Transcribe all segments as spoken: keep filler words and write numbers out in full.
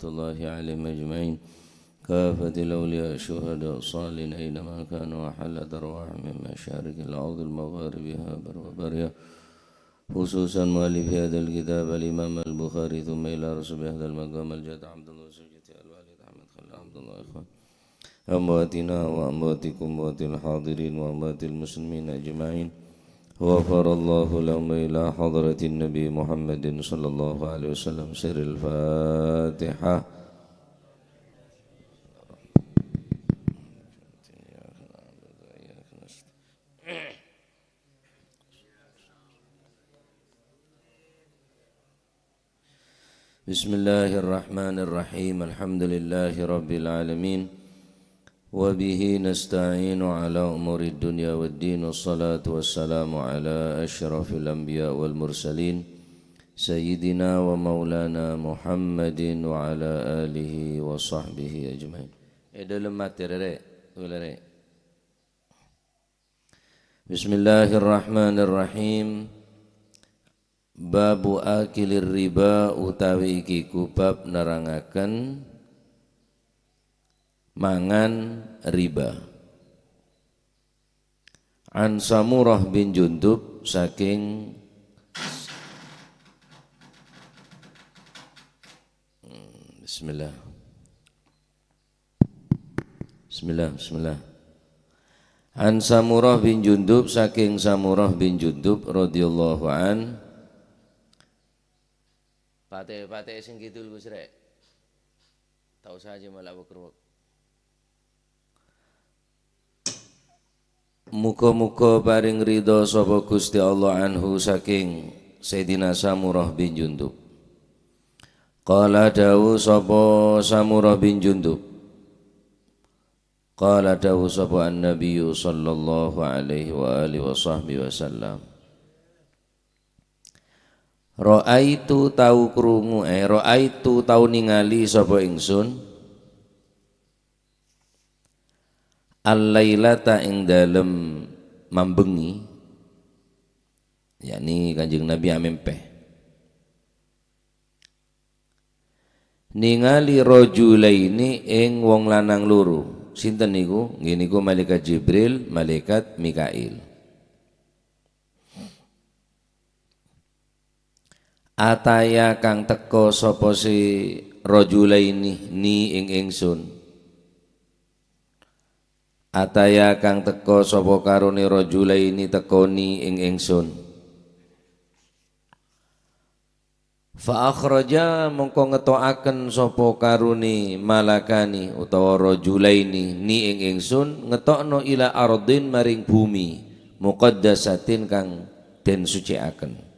الله عليهم أجمعين. كافة الأولياء الشهداء الصالحين أينما كانوا، وحلت أرواحهم من مشارق الأرض لمغاربها برا وبحرها، خصوصا مؤلف هذا الكتاب الإمام البخاري، ثم إلى رسول هذا المقام الجد عبد الله سجدي الوالد أحمد خليل عبد الله إخوان أمواتنا وأمواتكم وأموات الحاضرين وأموات المسلمين أجمعين. غفر الله لهم إلى حضرة النبي محمد صلى الله عليه وسلم. سر الفاتحة. بسم الله الرحمن الرحيم. الحمد لله رب العالمين. وبه نستعين على أمور الدنيا والدين. والصلاة والسلام على أشرف الأنبياء والمرسلين. سيدنا ومولانا محمد وعلى آله وصحبه أجمعين. È dâlem materi, Rè'. Ghulâ, Rè'. Bismillahirrahmanirrahim. Babu akilir riba, utawi iki ku bab nerangaken mangan riba. An Samurah bin Jundub, saking, Bismillah. Bismillah, bismillah. An Samurah bin Jundub, saking Samurah bin Jundub radhiyallahu an. Pate-pate sing kidul, Gus Rè'. Ta' osa jhâ' mala wek-ruwek. Muga-muga paring ridho sapa Gusti Allah anhu saking Sayyidina Samurah bin Jundub. Qala, dawuh sapa Samurah bin Jundub. Qala, dawuh sapa An-Nabiyyu sallallahu alaihi wa alihi wa sahbihi wasallam. Ra'aitu, tau krungu, eh, ra'aitu, tau ningali sapa ingsun, al-lailata, ing dalem mambengi, yakni Kanjeng Nabi amèmpè. Ningali rajulaini ing wong lanang loro. Sinten niku? Nggih niku malaikat Jibril, malaikat Mikail. Ataya kang teka sapa si rajulaini ni ing ingsun. Ataya kang teka sapa karone rajulaini teka ni ing ingsun. Fa akhraja, mongko ngeto'aken sapa karone malakani utawa rajulaini ni ing ingsun, ngetokno ila ardhin maring bumi, muqaddasatin kang den suci'aken.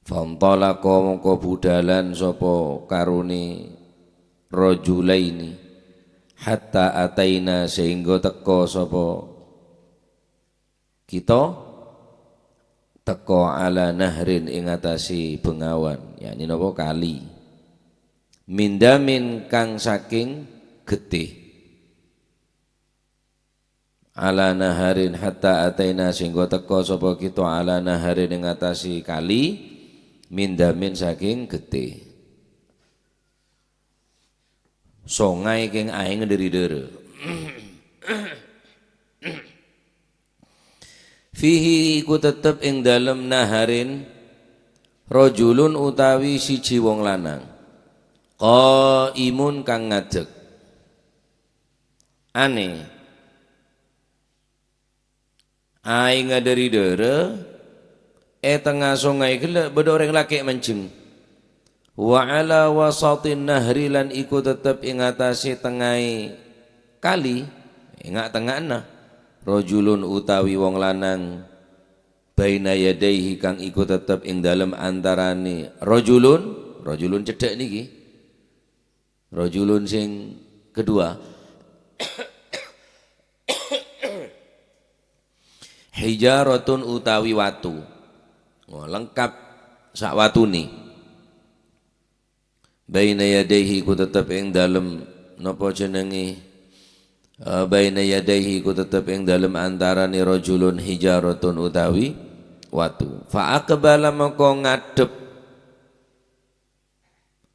Fantalaqa, mongko budhalan sapa karone rajulaini, hatta ataina, sehingga teka sapa kita, teka ala nahrin ing atase bengawan, yakni napa, kali. Min damin, kang saking getih. Ala naharin, hatta ataina, sehingga teka sapa kita ala naharin ing atase kali, min damin, saking getih. Songay keng aeng dhâri dhârâ. Fihi, iku tetep ing dalem naharin rajulun utawi siji wong lanang, qaimun, kang ngadeg. Ane. Aengnga dhâri dhârâ, è tengnga songay ghellâ' bâdâ orèng lakè' manjheng. Wa ala wasatin nahri, lan iku tetep ing atase tengngae kali, è nga'-tengnga'anna, rajulun utawi wong lanang, baina yadaihi, kang iku tetep ing dalem antarane rajulun, rajulun cedhak niki. Rajulun sing kedua. Hijaratun utawi watu. Oh, lengkap sawatune. Baina yadaihi, ku tetep ing dalem, napa jenenge? Eh, baina yadaihi, ku tetep ing dalem antarane rajulun hijaratun utawi watu. Fa aqbala, maka ngadhep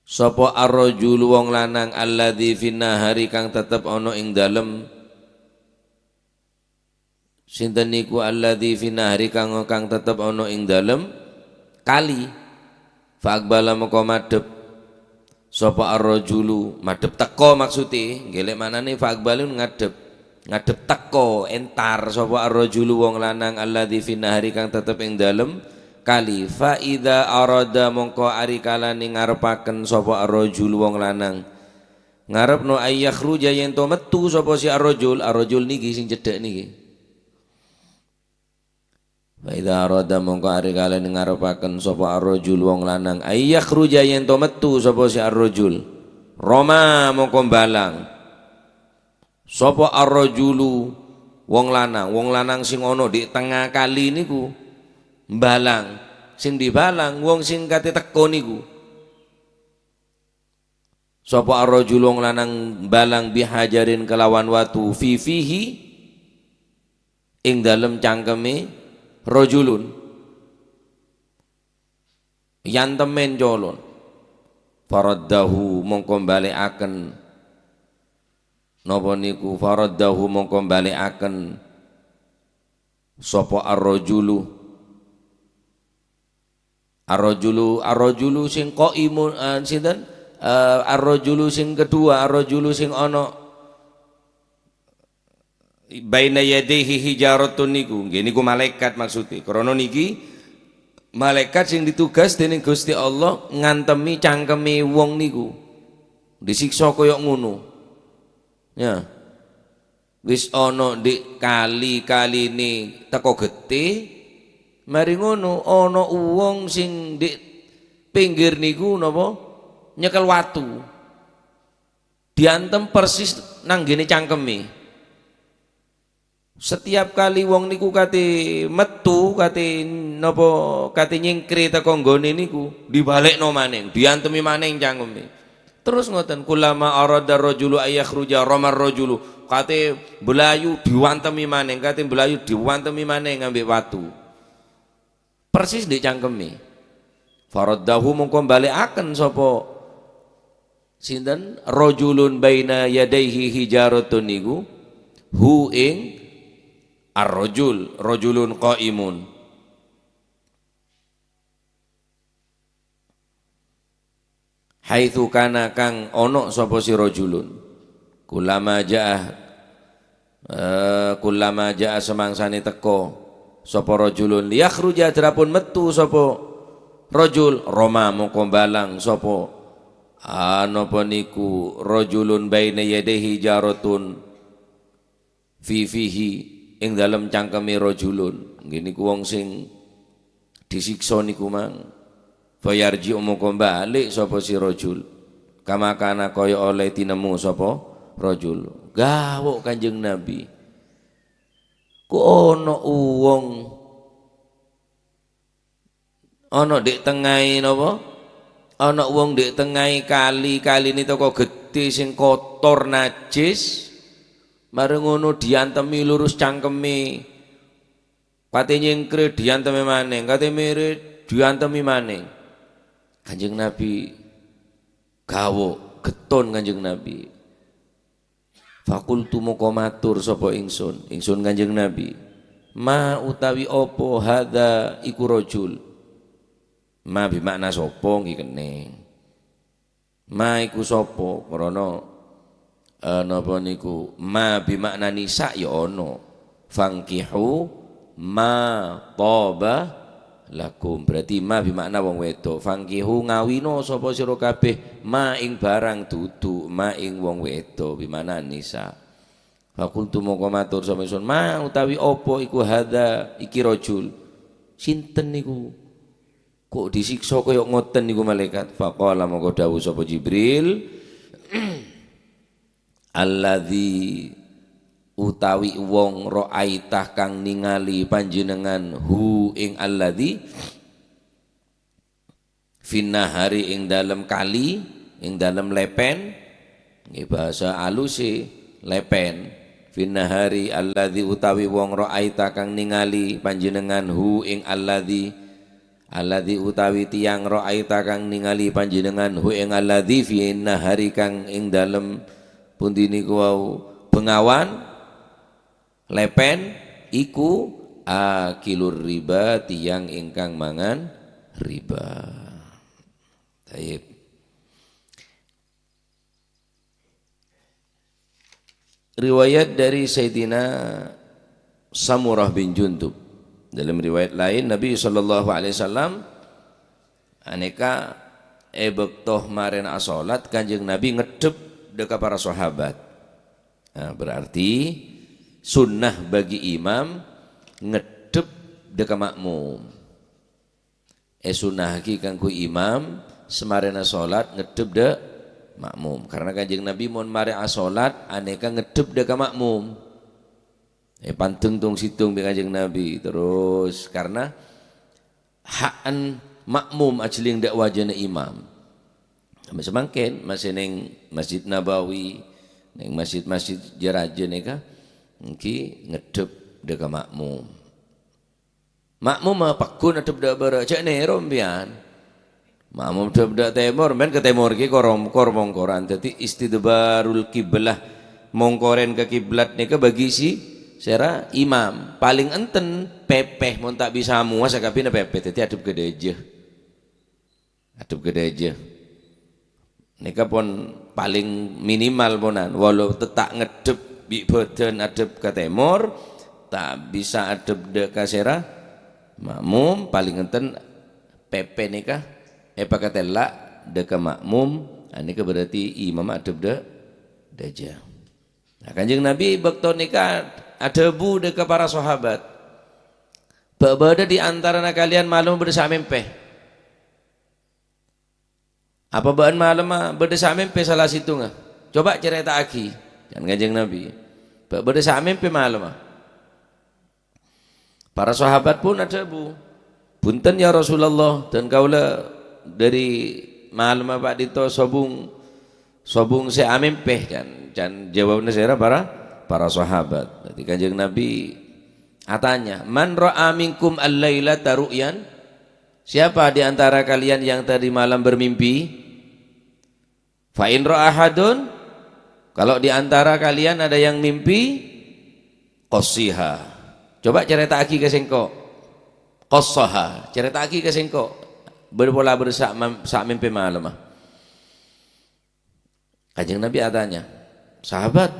Sapa ar-rajulu wong lanang alladzi fin nahari kang tetep ana ing dalem. Sinten niku alladzi fin nahari kang, kang tetep ana ing dalem kali? Fa aqbala moko madhep. Sapa ar-rajulu, madhep teka maksude, nggih lek manane fa aqbala ngadhep. Ngadhep teka, entar sapa ar-rajulu wong lanang alladzi fin nahari kang tetep ing dalem kali. Fa idza arada mongko ari kalane ngarepaken sapa ar-rajulu wong lanang. Ngarepno ayyakhruja yen to metu sapa si ar-rajul, ar-rajul niki sing cedhak niki. Fa idza arada mongko ari kalane ngarepaken sapa ar-rajul wong lanang, ayyakhruja yen to metu sapa si ar-rajul. Roma mongko mbalang. Sapa ar-rajulu wong lanang, wong lanang sing ana di tengnga kali niku mbalang. Sing dibalang wong sing kate teka niku. Sapa ar-rajul wong lanang mbalang bihajarin kelawan watu fi fihi ing dalem cangkeme rajulun. Yantemen colon. Faraddahu mongko balekaken. Napa niku? Faraddahu mongko balekaken sapa ar-rajulu. Ar-rajulu, ar-rajulu sing qaimun, eh, sinten? Eh, ar-rajulu sing kedua, ar-rajulu sing ana baina yadaihi hijaratun niku. Nggih, niku malaikat maksude. Krana niki malaikat sing ditugas dening Gusti Allah ngantemi cangkeme wong niku. Disiksa kaya ngono. Ya. Wis ana ndik kali-kaline teko getih, mari ngono ana wong sing ndik pinggir niku napa nyekel watu. Diantem persis nang ngene cangkeme. Setiap kali wong niku kate metu, kate napa, kate nyengkre teko nggone niku, dibalekno maneng, diantemi maneng cangkeme. Terus ngoten, kullama arada rajulu ayakhruja ramar rajulu. Kate belayu diwantemi maneng, kate belayu diwantemi maneng ngambek watu. Persis di cangkeme. Faraddahu mongko balekaken sapa sinten? Rajulun baina yadaihi hijaratun niku, hu ing ar-rajul, rajulun qaimun. Haitsu kana kang ana sapa si rajulun. Kullama jaa, eh, kullama jaa semangsane teka sapa rajulun liyakhruja adrapun metu sapa rajul, roma mongko balang sapa, ah, napa niku rajulun baina yadaihi jaratun. Fi fihi, ing dalem cangkeme rajulun. Nggih niku wong sing disiksa niku mang. Fayarji'u mongko balik sapa si rajul. Kama kana kaya oleh tinemu sapa rajul. Gawok Kanjeng Nabi. Ku ana wong Ana ndek tengahe napa? Ana wong ndek tengahe kali, kaline teko gedhe sing kotor, najis. Mare ngono diantemi lurus cangkeme. Pate nyengkre diantemi maneng, kate mere diantemi maneng. Kanjeng Nabi gawok, getton Kanjeng Nabi. Fakultu moko matur sapa ingsun, ingsun Kanjeng Nabi, "Ma utawi apa hadza iku rajul?" Ma bi makna sapa nggih kenneng. Ma iku sapa? Krana, eh, napa niku? Ma bi makna nisa ya ana. Fankihu ma toba lakum. Berarti ma bi makna wong wedok. Fankihu ngawino sapa sira kabeh ma ing barang dudu ma ing wong wedok, bi makna nisa. Fakultu mongko matur sapa ingsun, "Ma utawi apa iku hadza iki rajul? Sinten niku? Kok disiksa kaya ngoten niku malaikat?" Faqala mongko dawuh sapa Jibril, "Alladzi utawi wong ra'aita kang ningali panjenengan hu ing alladzi." Finnahari ing dalem kali, ing dalem lepen, nggih, bahasa aluse lepen. Finnahari alladzi utawi wong ra'aita kang ningali panjenengan hu ing alladzi Alladzi utawi tiyang ra'aita kang ningali panjenengan, hu ing alladzi fi nahari kang ing dalem pundi niku wau bengawan, lepen, iku akilur riba, tiyang ingkang mangan riba. Taib. Riwayat dari Sayyidina Samurah bin Jundub. Dalam riwayat lain, Nabi sallallahu alaihi wasallam aneka e bakto marena asolat, Kanjeng Nabi ngedhep deka para sahabat. Nah, berarti sunnah bagi imam ngedhep deka makmum. Esunnahagi kanggo imam samarena solat ngedhep dha' makmum. Karena Kanjeng Nabi mon mare asolat, aneka ngedhep dha' ka makmum. Epandeng tong-sèttong bi' Kanjeng Nabi. Terus, karena ha'an makmum ajhelling dha' wajana imam. Sampai samangkèn masih neng Masjid Nabawi, neng masjid-masjid jâ-rajâ neka, enggi ngedhep dha' ka makmum. Makmum paggun adhep dha' bârâ', jhâ' nèro sampèyan. Makmum adhep dha' tèmor, sampèyan ka tèmor ghi' korom-, kor-mongkoran. Dhâddhi istidbarul kiblah, mongkorèn ka kiblat nèka bagi si sèra imam. Palèng enten pèpè, mon ta' bisa mowa sakabbhiyânna pèpè, dhâddhi adhep ka dhâjâ. Adhep ka dhâjâ. Nèka pon palèng minimal ponan, walau tetta' ngedhep bi' bhâdhân adhep ka tèmor, ta' bisa adhep dha' ka sèra makmum, palèng enten pèpè nèka èpakatella' dha' ka makmum, anèka berarti imamma adhep dha', dhâjâ. Nah, Kanjeng Nabi bâkto nèka adhâbu dha' ka para sahabat, "Bâ' bâdâ di antarana kalèyan malem bâdâ sè amèmpè?" "Apa bâ'ân malemma bâdâ sè amèmpè sala sèttonga? Coba carèta'aghi," can Kanjeng Nabi. "Bâ-, bâdâ sè amèmpè malemma?" Para sahabat pun adhâbu, "Bhunten, ya Rasulullah, dân kaulâ dâri malemma ka'dinto sobung, sobung sè amèmpè," can, can jâwâbbhâ sèra para, para sahabat. Dhâddhi Kanjeng Nabi atanya, "Man ra'a minkum al-lailata ru'yan?" Siapa di antara kalian yang tadi malam bermimpi? Fa in ra'a ahadun, kalau di antara kalian ada yang mimpi, qassiha. Coba carèta'aghi ka sèngko'. Qassaha, carèta'aghi ka sèngko'. Bâdâ pola bâdâ sè mam-, sè amèmpè malemma. Kanjeng Nabi atanya, "Sahabat,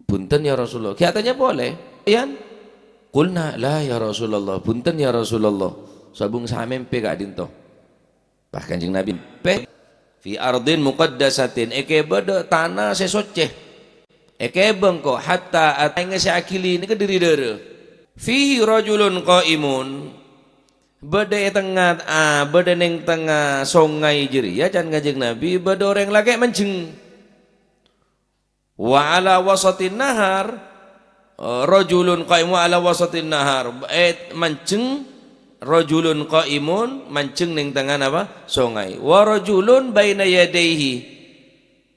bhunten ya Rasulullah, ghi' atanya polè, yan?" "Qulna, la ya Rasulullah, bhunten ya Rasulullah, sobung sè amèmpè ka'dinto." Pas Kanjeng Nabi, "Pe, fi ardin muqaddasatin, è kèbâ dâ' tana sè soccè. È kèbâ engko' hatta at-, sè aghili nèka dâri dârâ. Fihi rajulun qa'imun." Bâdâ è tengnga, ah, bâdâ neng tengnga songay jârèya, can Kanjeng Nabi, bâdâ orèng lakè' manjheng. Wa ala wasatin nahar, eh, rajulun qaimun ala wasatin nahar. Eh, manjheng rajulun qaimun, manjheng neng tengnga napa? Songay. Wa rajulun baina yadaihi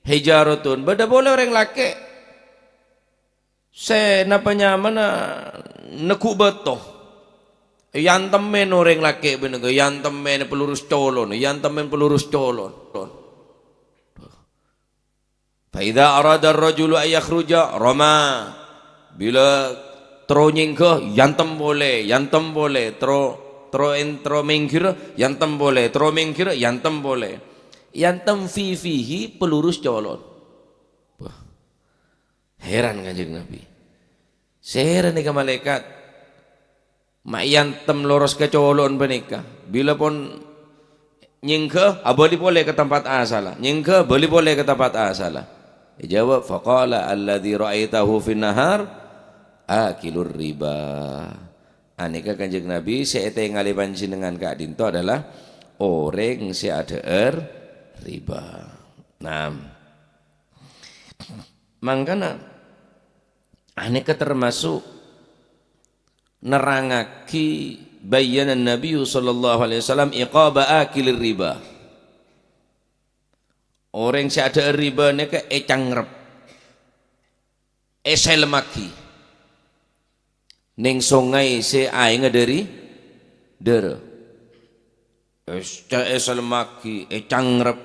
hijaratun. Bâdâ polè orèng lakè' sè napa nyamana neggu' bâto. Èyantemmè orèng lakè' bânèka, èyantemmè pelurus colon, èyantemmè pelurus colon. Fa idza arada ar-rajulu an yakhruja, rama. Bilâ terro nyèngghâ, èyantem polè, èyantem polè, terro, terro en-, terro mèngghir, èyantem polè, terro mèngghir, èyantem polè. Èyantem fi fihi pelurus colon. Wah. Heran Kanjeng Nabi. Sèra nèka malaèkat? Ma' èyantem loros ka colo'en panèka. Bilâ pon nyèngghâ, abâli polè ka tempat asalla. Nyèngghâ, bâli polè ka tempat asalla. Èjâwâb, "Faqala alladzi ra'aitahu fin nahar akilur riba." Anèka Kanjeng Nabi, sè ètèngalè panjhennengngan ka'dinto adalah orèng sè adhâ'âr riba. Nah, mangkana anèka termasuk nerrangaghi bayyana Nabi sallallahu alaihi wasallam iqaba akilir riba. Orèng sè adhâ'âr riba nèka ècangrep, èsèlemmaghi neng songay sè aèngnga dâri dârâ. Es-, ca-, èsalemmaghi, ècangrep,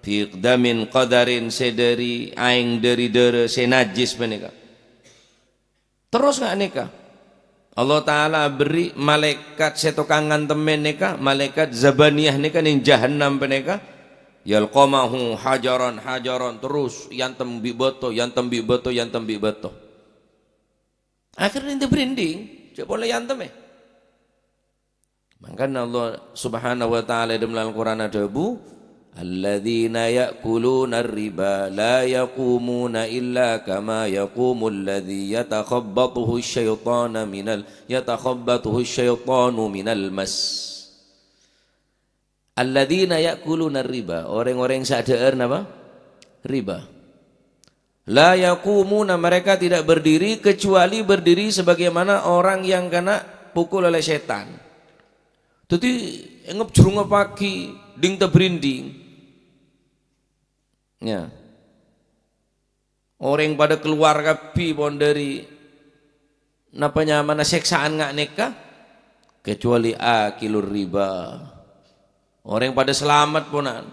biqdamin qadarin, sè dhâri aèng dhâri dhârâ sè najjhis panèka. Terros nga' nèka, Allah Ta'ala aberri' malaèkat sè tokang ngantemmè nèka, malaèkat Zabaniyah nèka neng Jahannam panèka, yalqamahu hajaran hajaran, terros èantem bi' bâto, èantem bi' bâto, èantem bi' bâto. Akhèrra ènta' bârinding, jhâ' polè èantem, è. Mangkana Allah Subhanahu wa Ta'ala è dâlem Al-Qur'an adhâbu, "Alladzina ya'kuluna ar-riba la yaqumuna illa kama yaqumul ladzi yatakhabbathuhu asyaitanu minal, yatakhabbathuhu asyaitanu minal mas." "Alladzina ya'kuluna ar-riba," orèng-orèng sè adhâ'âr napa? Riba. "La yaqumuna," mereka tidak berdiri kecuali berdiri sebagaimana orang yang kena pukul oleh setan. Dhâddhi èngep-jhrungngepaghi, ding-tabrinding. Ya. Orèng padâ kalowar kabbhi pon dhâri napa nyamana sèksaan nga' nèka, kecuali akilur riba. Orèng padâ salamet ponan,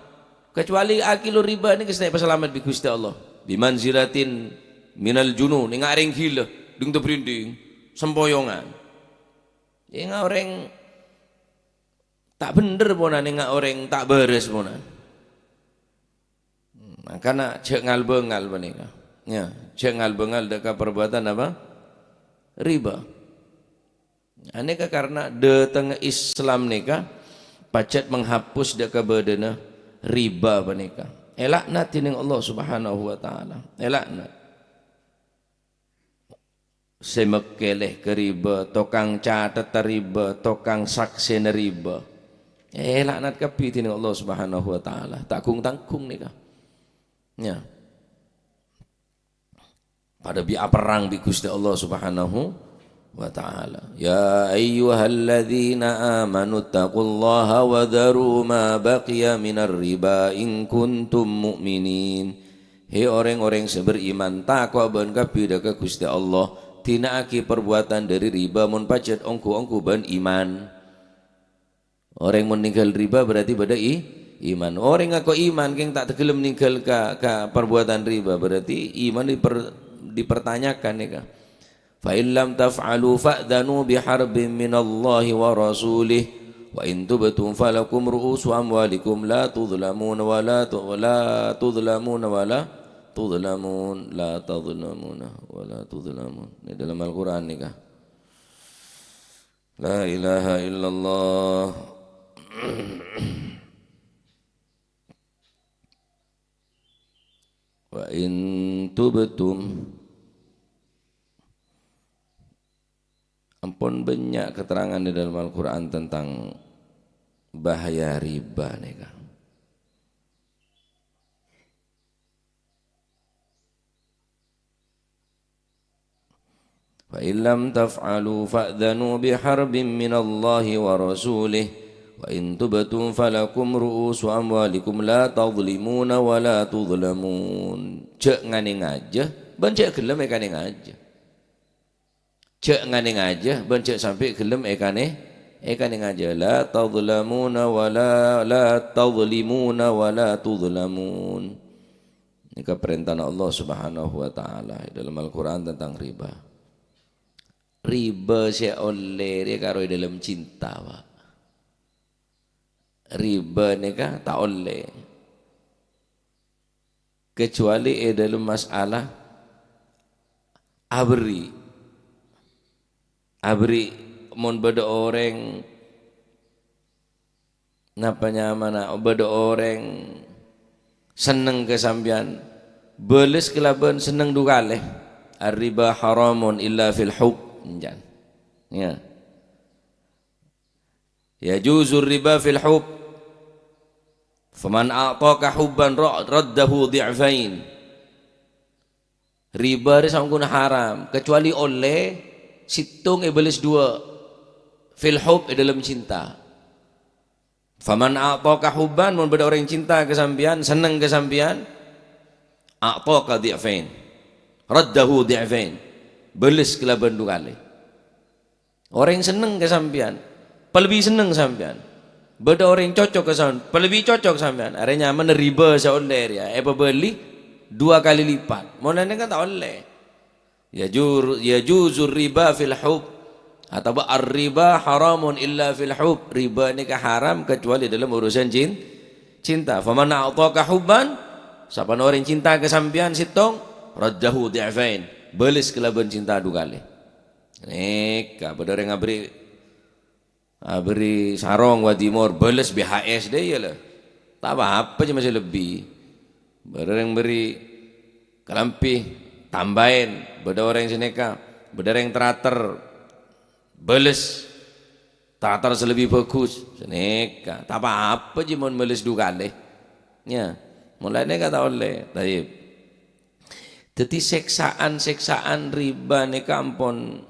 kecuali akilur riba nèka sè ta' èpasalamet bi' Ghustè Allah. Bimanzilatin minal junun, ènga' orèng ghilâ, ding-tabrinding, sempoyongan. Ènga' orèng ta' bhendher ponan, ènga' orèng ta' bârâs ponan. Mangkana jhâ' ngal-bângal panèka. Ya, jhâ' ngal-bângal dâ' ka parbuatan apa? Riba. Anèka karna dâtengnga Islam nèka pajhât menghapus dâ' ka bâdâna riba panèka. Èlaknat dhinèng Allah Subhanahu wa Ta'ala. Èlaknat. Sè mèkkèlè ka riba, tokang cathetta riba, tokang saksèna riba. Èlaknat kabbhi dhinèng Allah Subhanahu wa Ta'ala. Ta' gung-tanggung nèka. Ya. Padâ bi' aperrang bi' Ghustè Allah Subhanahu wa Ta'ala. "Ya ayyuhalladzina amanu taqullaha wa dharu ma baqiya minar riba in kuntum mu'minin." He orèng-orèng sè beriman, tako' bâ'ân kabbhi dâ' ka Ghustè Allah, dhina'aghi parbuatan dhâri riba mon pajhât ongghu-ongghu bâ'ân iman. Orèng mon nèngghâl riba berarti bâdâ i-, iman. Orèng ngako iman kèng ta' tagellem nèngghâl ka, ka parbuatan riba, berarti iman diper-, dipertanyakan nèka. "Fa in lam taf'alu fa'dzanu biharbin minallahi wa rasulih, wa in tubtum falakum ru'usu amwalikum la tudlamuna wa la tu-, wa la tudlamuna wa la tudlamun, la tadlamuna wa la tudlamun." Ini dalam Al-Qur'an nèka. La ilaha illallah. "Wa in tubtum." Ampon bânnya' keterangan di dalam Al-Qur'an tentang bahaya riba nèka. "Fa in lam taf'alu fa'dzanu biharbin minallahi wa rasulih, wa in tubtum falakum ru'usu amwalikum la tadhlimuna wa la tudhlamun." Jhâ' nganè ngajhâ, bân jhâ' ghellem èkanè ngajhâ. Jhâ' nganè ngajhâ, bân jhâ' sampè' ghellem èkanè, èkanè ngajhâ. La tadhlamuna wa la, la tadhlimuna wa la tudhlamun. Nèka parèntana Allah Subhanahu wa Ta'ala è dalam Al-Qur'an tentang riba. Riba sè ollè rè karo è dalam cinta, Pak. Riba nèka ta' ollè. Kecuali è dalam masalah aberri'. Aberri' mon bâdâ orèng Napa nyamana bâdâ orèng senneng ka sampèyan, bâles kalabân senneng du kalè. "Ar-riba haramun illa fil hub." Enjân. Ya. "Yajuzur riba fil hub. Faman a'taka hubban ra-, raddahu dhi'fain." Riba rè saongghuna haram, kecuali ollè sèttong èbâles duwâ', fil hub, è dâlem cinta. "Faman a'taka hubban," mon bâdâ orèng cinta ka sampèyan, senneng ka sampèyan, "a'taka dhi'fain, raddahu dhi'fain," bâles kalabân du kalè. Orèng senneng ka sampèyan, palebbi senneng sampèyan. Bâdâ orèng cocok ka sampèyan, palebbi cocok sampèyan. Arèya nyamana riba sè ollè rèya, èpabâli dua kali lipat. Mon anèka ta' ollè. Yajur-, yajuzur riba fil hub. Atabâ ar-riba haramun illa fil hub. Riba nèka haram kecuali dalam urusan cin-, cinta. Faman a'taka hubban, sapana orèng cinta ka sampèyan sèttong, raddahu dhi'fain. Bâles kalabân cinta du kalè. Nèka, bâdâ orèng aberri' Aberri' sarong wa timor, bâles B H S dâ' iyâ la. Ta' apa-apa cè' masih lebbi. Bâdâ orèng berri' kalambhi, tambâi. Bâdâ orèng sè nèka, bâdâ orèng terater, bâles terater sè lebbi bhâghus. Sè nèka, ta' apa-apa jiyâ mon bâles du kalè. Yâ, mon la nèka ta' ollè. Thayyib. Dhâddhi, sèksaan-sèksaan riba nèka ampon,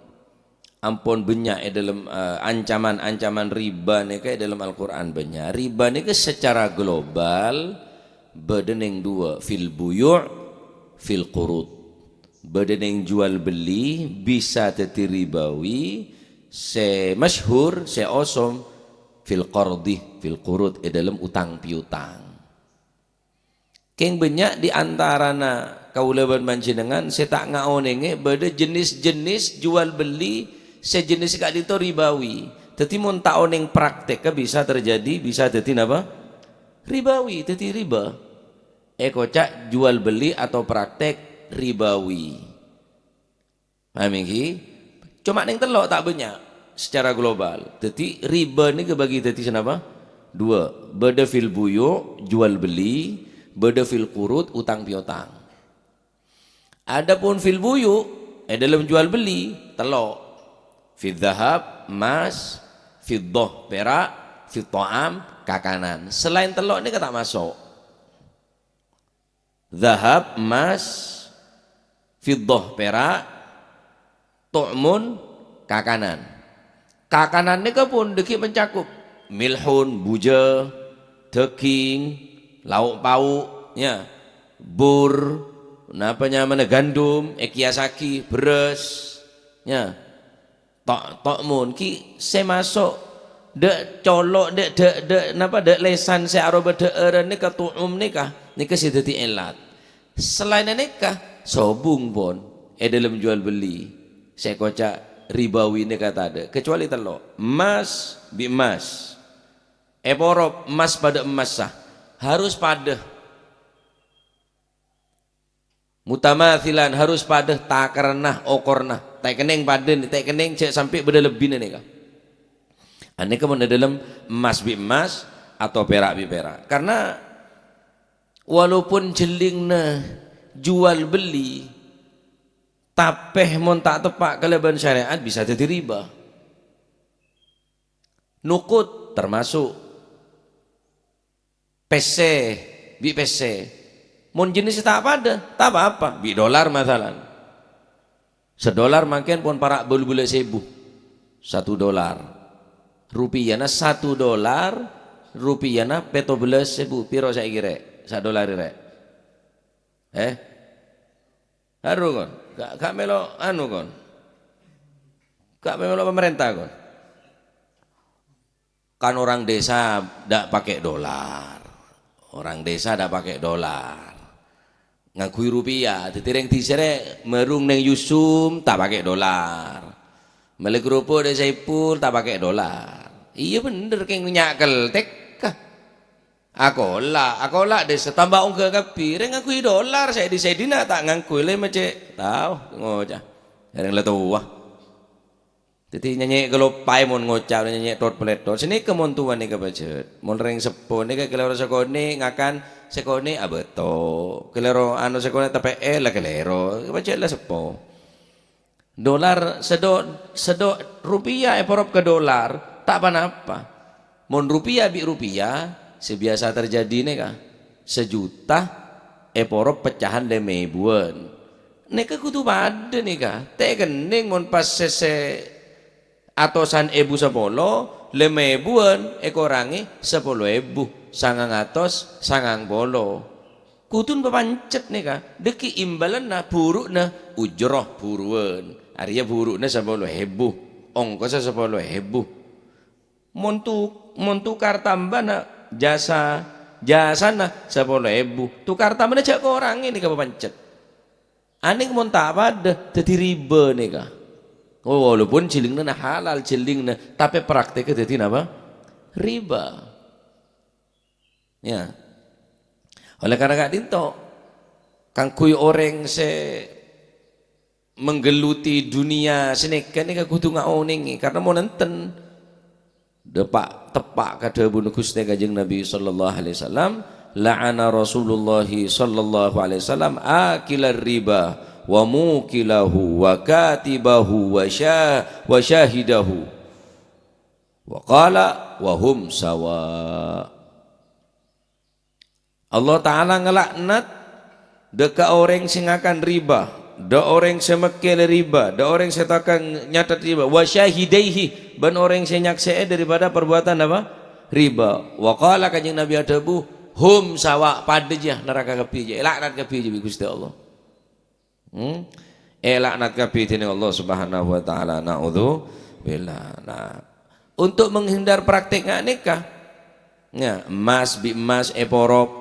ampon bânnya' è dâlem, eh, ancaman-ancaman riba nèka è dâlem Al-Qur'an bânnya'. Riba nèka secara global bâdâ nèng duwâ', fil buyu', fil qurud. Bâdâ nèng jual beli bisa dhâddhi ribawi, sè masyhur, sè osom, fil qardi, fil qurud, è dâlem utang piutang. Kèng bânnya' di antarana kaulâ bân panjhennengngan sè ta' ngaonèngè bâdâ jenis-jenis jual beli sè jenis ka'dinto ribawi. Dhâddhi, mon ta' onèng praktekka bisa terjadi, bisa dhâddhi napa? Ribawi, dhâddhi riba. Èkoca' jual beli atau praktek ribawi. Paham ènggi? Coma nèng tello' ta' bânnya' secara global. Dhâddhi, riba nèka bagi dhâddhi sanapa? Duwâ'. Bâdâ fil buyu', jual beli, bâdâ fil qurud, utang piotang. Adapun fil buyu', è dâlem jual beli, tello'. Fil dhahab, emas, fiddah, pèra', fit tha'am, kakanan. Selain tello' nèka ta' maso'. Dhahab, emas, fiddah, pèra', tu'mun, kakanan. Kakanan nèka pon dhâggi' mencakup milhun, bujâ, dhâging, lauk pauk, yâ, bur, napa nyamana, gandum, èkèyasaghi, bherrâs, yâ. To'-, to'mun ki sè maso' dâ' colo', dâ', dâ', dâ', napa, dâ' lèsan sè aropa dhâ'ârân nèka, tu'um nèka, nèka sè dhâddhi èlat. Salaènna nèka, sobung pon è dâlem jual beli sè èkoca' ribawi nèka tadâ', kecuali tello'. Emmas bi' emmas. Èporop emmas padâ emmassa. Harus padâ. Mutamathilan, harus padâ takarna, okorna. Ta' kennèng padâ, ta' kennèng cè' sampè' bâdâ lebbina nèka. Anèka mon è dâlem emmas bi' emmas atau pèra' bi' pèra'. Karena walaupun jhellingnga jual beli, tapè mon ta' teppa' kalabân syariat bisa dhâddhi riba. Nukut termasuk. Pèssè, bi' pèssè. Mon jenisnya ta' padâ, ta' pa-apa. Bi' dolar masalan. Sadolar mangkèn pon para' bâllu bellâs èbu. Satu dolar. Rupiyana satu dolar, rupiyana pètto bellâs èbu. Piro saèki, Rè'? Sadolar, Rè'? Eh? Haru, kon. Ga', ga' mèlo anu, kon. Ga' mèlo pamarènta, kon. Kan orang desa ndak pakai dolar. Orang desa ndak pakai dolar. Ngangghuy rupiah. Dhâddhi rèng dhisè rè' mèrung neng Yusum ta' pakai dolar. Mellè kerupuk dâ' Saipul ta' pakai dolar. Iyâ bhender, kèng nya' keltek. Akola', akola' dâ' satamba ongghâ kabbhi. Rèng ngangghuy dolar, sè di-, sè dinna' ta' ngangghuy lè ma' cè'. Tao, ngoca'. Rèng la towa. Dhâddhi nyènyè' kaloppaè mon ngoca', nyènyè' tot-palètot. Sanèka mon towa nèka pajhât. Mon rèng seppo nèka kalèro sakonè' ngakan, sakonè' abâto. Kalèro anu sakonè' tapè'è la kalèro. Pajhât la seppo. Dolar sèdo-, sèdo rupiah èporop ka dolar, ta' pa-napa. Mon rupiah bi' rupiah, sè biyasa terjadi nèka, sajuta èporop pecahan lèma èbuwân. Nèka kodhu padâ nèka, ta' kennèng mon pas sè, sè atosan èbu sapolo, lèma èbuwân èkorangè sapolo èbu, sangang atos sangang polo. Kodhun papancet nèka, dhâggi' imbalanna, buru'na, ujroh buruwân. Arèya buru'na sapolo èbu, ongkossa sapolo èbu. Mon tu-, mon tukar tambana jasa, jasana sapolo èbu, tukar tambana jhâ' korangè nèka papancet. Anèng mon ta' padâ, dhâddhi riba nèka. Oh, walaupun jhâlingna na halal, jhâlingna, tapè praktekka dhâddhi napa? Riba. Ya. Oleh karena ka'dinto, kaangghuy orèng sè menggeluti dunia sanèka nèka kodhu ngaonèngè, karena mon enten dâpa' teppa' ka dhâbuna Ghustè Kanjeng Nabi sallallahu alaihi wasallam, "La'ana Rasulullah sallallahu alaihi wasallam akilar riba wa mukilahu wa katibahu wa sya-, wa syahidahu." Wa qala wa hum sawa. Allah Ta'ala ngalaknat dâ' ka orèng sè ngakan riba, dâ' orèng sè mèkkèlè riba, dâ' orèng sè tokang nyatet riba, wa syahidaihi, bân orèng sè nyaksè'è daripada perbuatan apa? Riba. Wa qala, Kanjeng Nabi adhâbu, "Hum sawa, padâ jiyâ, naraka kabbhi jiyâ, èlaknat kabbhi jiyâ bi' Ghustè Allah." Hmm? Èlaknat kabbhi dèning Allah Subhanahu wa Ta'ala. Naudzubillah. Nah, untuk menghindar praktek nga' nèka, ya, emmas bi' emmas èporop,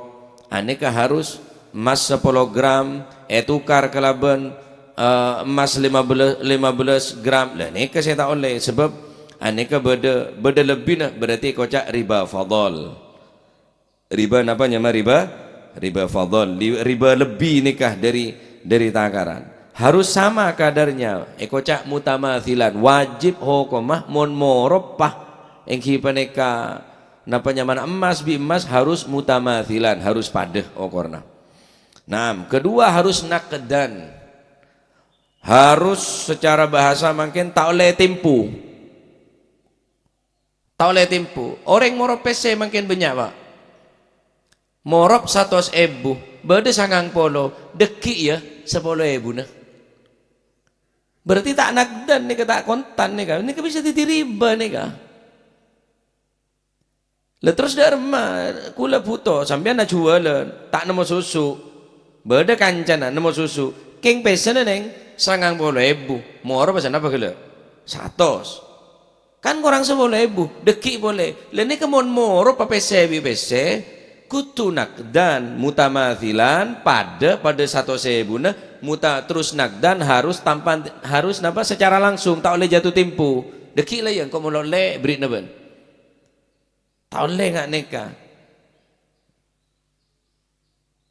anèka harus emmas sapolo gram ètukar kalabân, eh, emmas lima belas, lima belas gram. Lah, nèka sè ta' ollè, sabâb anèka bâdâ, bâdâ lebbina, berarti èkoca' riba fadhal. Riba napa nyama riba? Riba fadhal. Li-, riba lebbi nèka dhâri, dhâri takaran. Harus sama kadarnya, èkoca' mutamathilan. Wajib hokomma mon morop, ènggi panèka napa nyamana emmas bi' emmas harus mutamathilan, harus padâ okorna. Naam, kedua harus naqdan. Harus secara bahasa mangkèn ta' ollè tempo. Ta' ollè tempo. Orèng morop pèssè mangkèn bânnya', Pak. Morop satos èbu, bâdâ sangang polo, dâggi' ya sapolo èbuna. Berarti ta' nagdan nèka, ta' kontan nèka. Nèka bisa dhâddhi riba nèka. Lah terros dâ' remma, kaulâ bhuto, sampèyan ajhuwâlân, ta' nemmo susu. Bâdâ kancana nemmo susu. Kèng pèssèna nèng sangang polo èbu. Morop pèssèna apa ghellâ'? Satos. Kan korang sapolo èbu, dâggi' polè. Lah nèka mon morop pèssè bi' pèssè, kodhu nagdan, mutamathilan, padâ, padâ satos èbuna, muta-, terros nagdan harus tampan, harus napa, secara langsung, ta' ollè jatuh tempo. Dâggi' la ya, engko' mon ollè, bherri'na bân. Ta' ollè nga' nèka.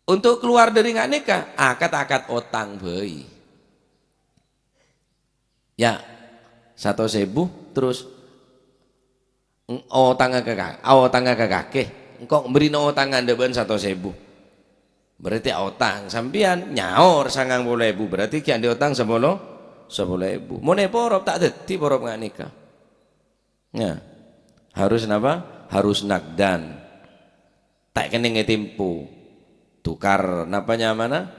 Untuk keluar dhâri nga' nèka, akad-akad otang bhâi. Ya, satos èbu, terros eng-, otangnga ka ka-, otangnga ka kakè. Engko' bherri'na otangnga dâ' bân satos èbu. Berarti otang. Sampèyan nyaor sangang polo èbu, berarti ghi' andi' otang sapolo, sapolo èbu. Mon èporop, ta' dhâddhi porop nga' nèka. Ya. Harus napa? Harus nagdan. Ta' kennengnge tempo. Tukar napa nyamana?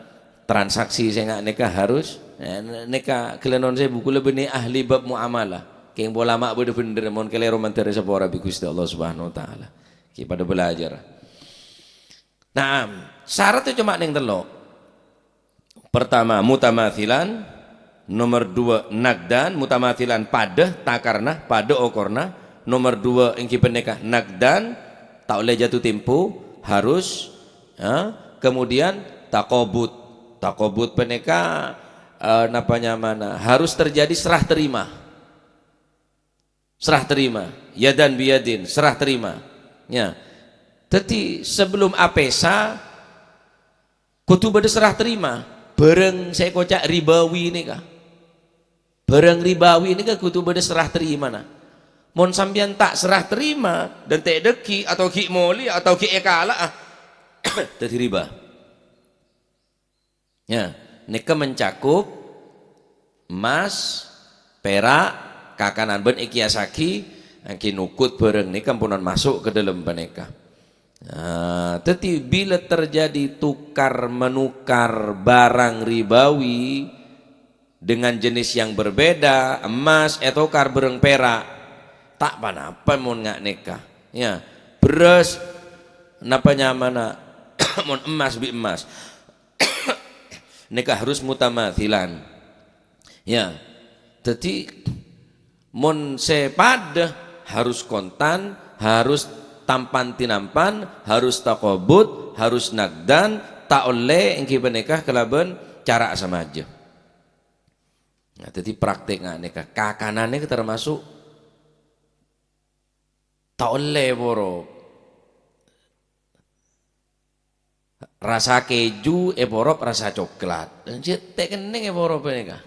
Transaksi sè nga' nèka harus, eh, nèka ghellâ' non sè buku lebbi ahli bab muamalah. Kèng pola ma' bâdâ bhendher, mon kalèro mandhâr sapora bi' Ghustè Allah Subhanahu wa Ta'ala. Ghi' padâ bhâlâjhâr. Naam, syarat itu cuma neng tello'. Pertama, mutamathilan. Nomor dua, nagdan, mutamathilan, padâ takarna, padâ okorna. Nomor dua, ènggi panèka nagdan, ta' ollè jatuh tempo, harus, ya. Kemudian, taqabud. Taqabud panèka, eh, napa nyamana? Harus terjadi serah terima. Serah terima, yadan biyadin, serah terima. Ya. Dhâddhi, sebelum apesa, kodhu bâdâ serah terima. Bhârâng sè èkoca' ribawi nèka. Bhârâng ribawi nèka kodhu bâdâ serah terimana. Mon sampèyan ta' serah terima, dântè' dâggi' atau ghi' molè atau ghi' èkala'a, dhâddhi riba. Ya, nèka mencakup emmas, pèra', kakanan bân èkiyasaghi, ènggi nukut bhârâng nèka amponan maso' ka dâlem panèka. Nah, dhâddhi bilâ terjadi tukar-menukar barang ribawi dengan jenis yang berbeda, emmas ètokar bhârâng pèra', ta' pa-napa mon nga' nèka. Ya, bherrâs napa nyamana mon emmas bi' emmas. Nèka harus mutamathilan. Ya. Dhâddhi, mon sè padâ Harus kontan, harus tampan tinampan, harus taqobud, harus nagdan, ta' ollè èngghi panèka kalabân cara asamaja. Nah, dhâddhi praktek nga' nèka, kakanan nèka termasuk ta' ollè èporop. Rasa keju èporop rasa coklat. Jhâ' ta' kennèng èporop panèka.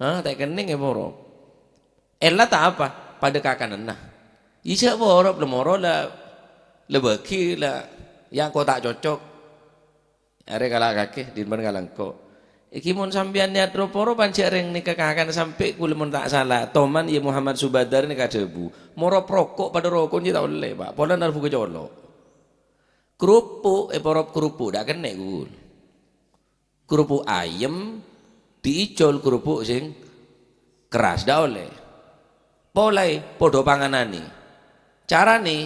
Hah, ta' kennèng èporop. Èlla ta' apa, padâ kakananna. Iyâ jhâ' porop, la moro la, la bâgi la, yâ engko' ta' cocok. Arè kala' kakè, dinbân kala' engko'. Èngghi mon sampèyan niyat ro-, poro panjhâ' rèng nèka kakan sampè' kulâ mon ta' sala, toman yâ Muhammad Subadar nèka adhâbu, "Moro roko' padâ roko' jiyâ ta' ollè, Pa'. Polana la bhuka colo'." Kerupuk, èporop kerupuk, ta' kennè' ghul. Kerupuk ayem, diijol kerupuk sing keras, ta' ollè. Polaè padâ pangananè. Caranè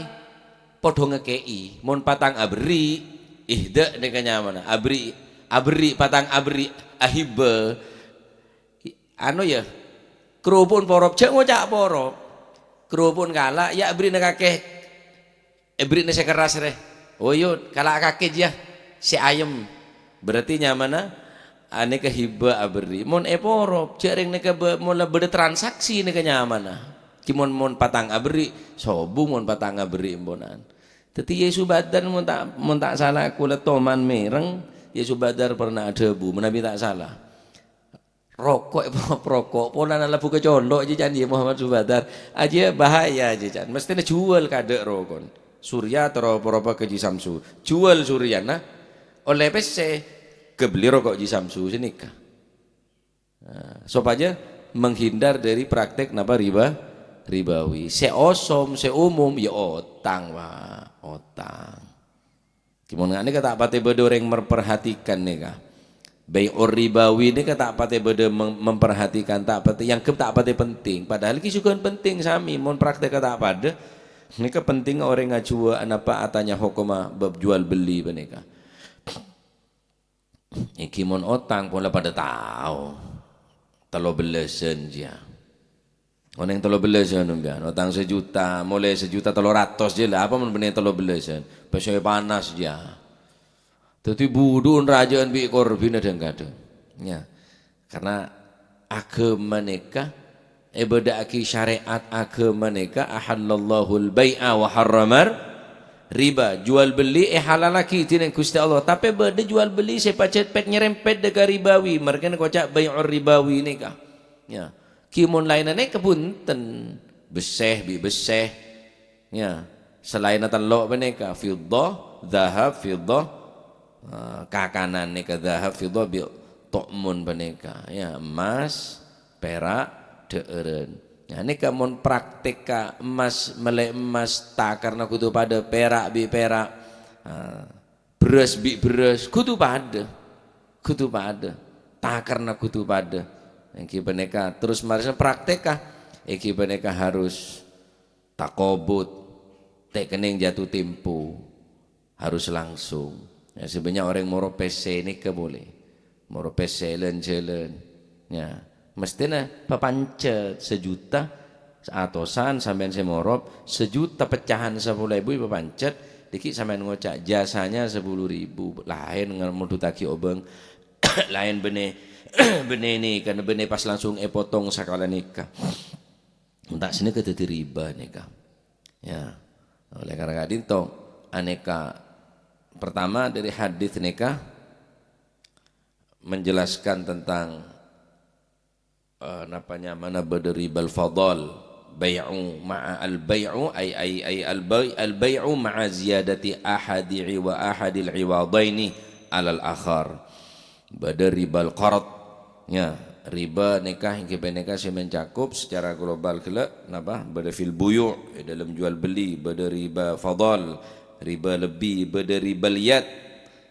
padâ ngakè'è. Mon patang aberri', ihda' nèka nyamana. Aberri', aberri', patang aberri', ahibba. Anu yâ, kerupuk porop, jhâ' ngoca' porop. Kerupuk kala', yâ aberri'na kakè. Èberri'na sè kerras rè. Oh, iyâ, kala' kakè jiyâ. Sè ayem. Berarti nyamana, anèka hibâ aberri'. Mon èporop, jhâ' rèng nèka bâ-, mon la bâdâ transaksi nèka nyamana. Ki mon, mon patang aberri', sobung mon patang aberri' emponan. Dhâddhi Yâ Subadar mon ta', mon ta' sala kulâ toman mèreng, Yâ Subadar pernah adhâbu, manabi ta' sala. Roko' èporop roko', polana la bhuka colo' jiyâ can yâ Muhammad Subadar. Ajiyâ bahaya jiyâ can. Mesthèna juwâl kadâ' roko'na. Surya terro poropa ka Ji Samsu. Juwâl Suryana, ollè pèssè, ghâbelli roko' Ji Samsu sanèka. Nah, sopajâ menghindar dari praktek napa riba, ribawi. Sè osom, sè umum, yâ otang, Pa'. Otang. Ki mon nga' nèka ta' patè bâdâ orèng memperhatikan nèka. Bai'ur ribawi nèka ta' patè bâdâ mem-, memperhatikan, ta' patè, èangghep ta' patè penting. Padahal ki jughân penting sami, mon praktekka ta' padâ. Nèka penting orèng ajhuwâ napa atanya hokomma bab juwâl bellî panèka. Èngghi mon otang pola padâ tao. Tello bellasan jiyâ. Onèng tello bellasan, sampèyan. Otang sajuta, molaè sajuta tello ratos jiyâ la, apa mon bânnè tello bellasan? Pèssè panas jiyâ. Dhâddhi budhu'en rajâ'ân bi' korbhina dhâng-kadhâng. Yâ. Karna aghâma nèka, èbâdâ'aghi syarè'at aghâma nèka, "Ahallallahul bai'a wa harramar riba." Juwâl bellî èhalallaghi dhinèng Ghustè Allah. Tapè bâdâ juwâl bellî sè pajhât pèt-nyerempèt dâ' ka ribawi. Marghâna èkoca' bai'ur ribawi nèka. Yâ, ghi mon laènna nèka bhunten, bessè bi' bessè. Yâ, salaènna tello' panèka, fiddah, dhahab, fiddah, eh, kakanan nèka dhahab, fiddah bi' to'mon panèka. Yâ, emmas, pèra', dhâ'ârân. Nah, nèka mon praktek ka emmas, mellè emmas, takarna kodhu padâ, pèra' bi' pèra'. Ah, Bherrâs bi' bherrâs kodhu padâ, kodhu padâ. Takarna kodhu padâ. Èngghi panèka terros marèna praktekka. Èngghi panèka harus taqabud, ta' kennèng jatuh tempo, harus langsung. Yâ, sè bânnya' orèng moro pèssè nèka polè. Moro pèssè lan-jhâlân. Yâ, mesthèna papancet sajuta, atosan sampèyan sè morop, sajuta pecahan sapolo èbu papancet, dhâggi' sampèyan ngoca' jasanya sepuluh ribu, laèn ngar-, modhuttaghi obâng, laèn bânnè, bânnè nèka, bânnè pas langsung èpotong sakala nèka. Enta' sanèka dhâddhi riba nèka. Yâ. Oleh karena ka'dinto, anèka pertama dari hadis nèka menjelaskan tentang, eh, napa nyamana bâdâ ribal fadal, bai'u ma'a al-bai'u, ay, ay, ay, al-bai-, al-bai'u ma'a ziyadati ahadi wa ahadil iwadaini alal akhar. Bâdâ ribal qard. Yâ, riba nèka èngghi panèka sè mencakup secara global ghellâ', napa? Bâdâ fil buyu', è dâlem jual beli, bâdâ riba fadal, riba lebbi, bâdâ ribal yad.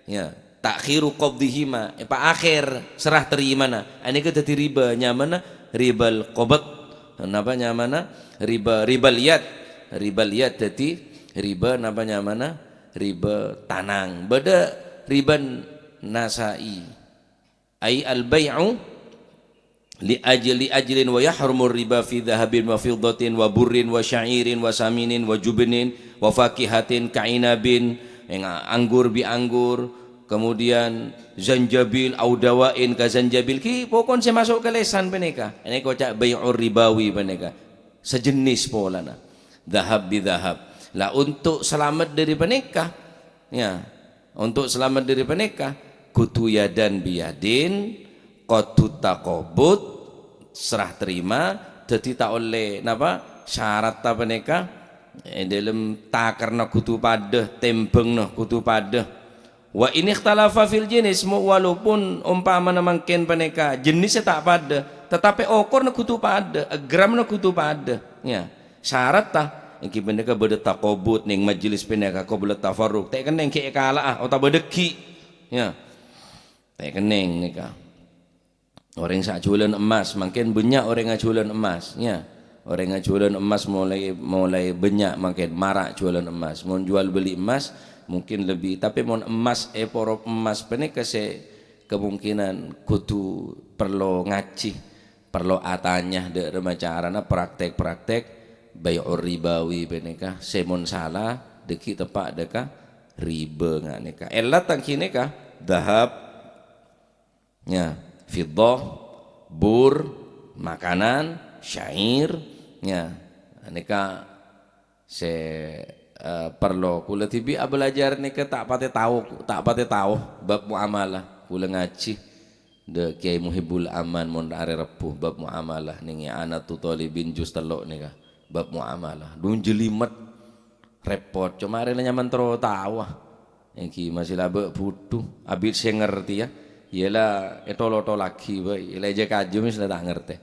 Yâ, ta'khiru qabdihima, èpaakhèr serah tarimana. Anèka dhâddhi riba, nyamana ribal qabd. Napa nyamana? Riba, ribal yad. Ribal yad dhâddhi riba, napa nyamana? Riba tanang. Bâdâ riban nasa'i. Ai al-bai'u Li ajli, li ajlin wa yahrumu riba fi dhahabin wa fiddatin wa burrin wa sya'irin wa saminin wa jubnin wa fakihatin ka'inabin, yang anggur bi anggur, kemudian zanjabil, au dawa'in ka zanjabil, ki pokon sè maso' ka lèsan panèka. Nèka oca' bai'ur ribawi panèka. Sejenis polana. Dhahab bi dhahab. Lah, untuk selamat dari panèka, ya, untuk selamat dari panèka, kudu yadan biyadin, kudu takobut, serah terima, dhâddhi ta' ollè, napa, syarat ta' panèka, è dâlem takerna kudu padâ, tèmbhângnga kudu padâ. Wa in ikhtalafa fil jinis, mo-, walaupun ompamana mangkèn panèka jennissa ta' padâ, tatapè okorna kudu padâ, gramna kudu padâ. Ya, syarat ta'? Èngghi panèka bâdâ takobut neng majelis panèka, qabla tafarruq. Ta' kennèng ghi' èkala'a otabâ dâggi'. Ya. Ta' kennèng nèka. Orèng sajhuwâlân emmas, mangkèn bânnya' orèng ajhuwâlân emmas, ya. Orèng ajhuwâlân emmas molaè, molaè bânnya' mangkèn, mara' jhuwâlân emmas. Mon jual beli emas, mungkin lebih, tapè mon emmas èporop emmas panèka sè kemungkinan kodhu parlo ngajhi, parlo atanya dâ' remma carana praktek-praktek bai'ur ribawi panèka sè mon sala dâggi' teppa' dâ' ka riba nga' nèka. Èlla tang ghi' nèka, dhahab, ya, fiddah, bur, makanan, syair, ya. Nèka sè, eh, parlo. Kaulâ dhibi' abâlâjâr nèka ta' patè tao, ta' patè tao bab muamalah. Kaulâ ngajhi dâ' Kèyaè Muhibbul Aman mon arè Rebbhu, bab muamalah neng I'anatu Thalibin juz tello' nèka, bab muamalah. Dhu jhâlimet. Rèpot, coma arè la nyaman terro tao, ah. Èngghi masih la bâ' budhu, abit sè ngartèya, iyâ la ètolo-tolaghi bhâi, la èjhâ-kajhâ mè' sè la ta' ngartè.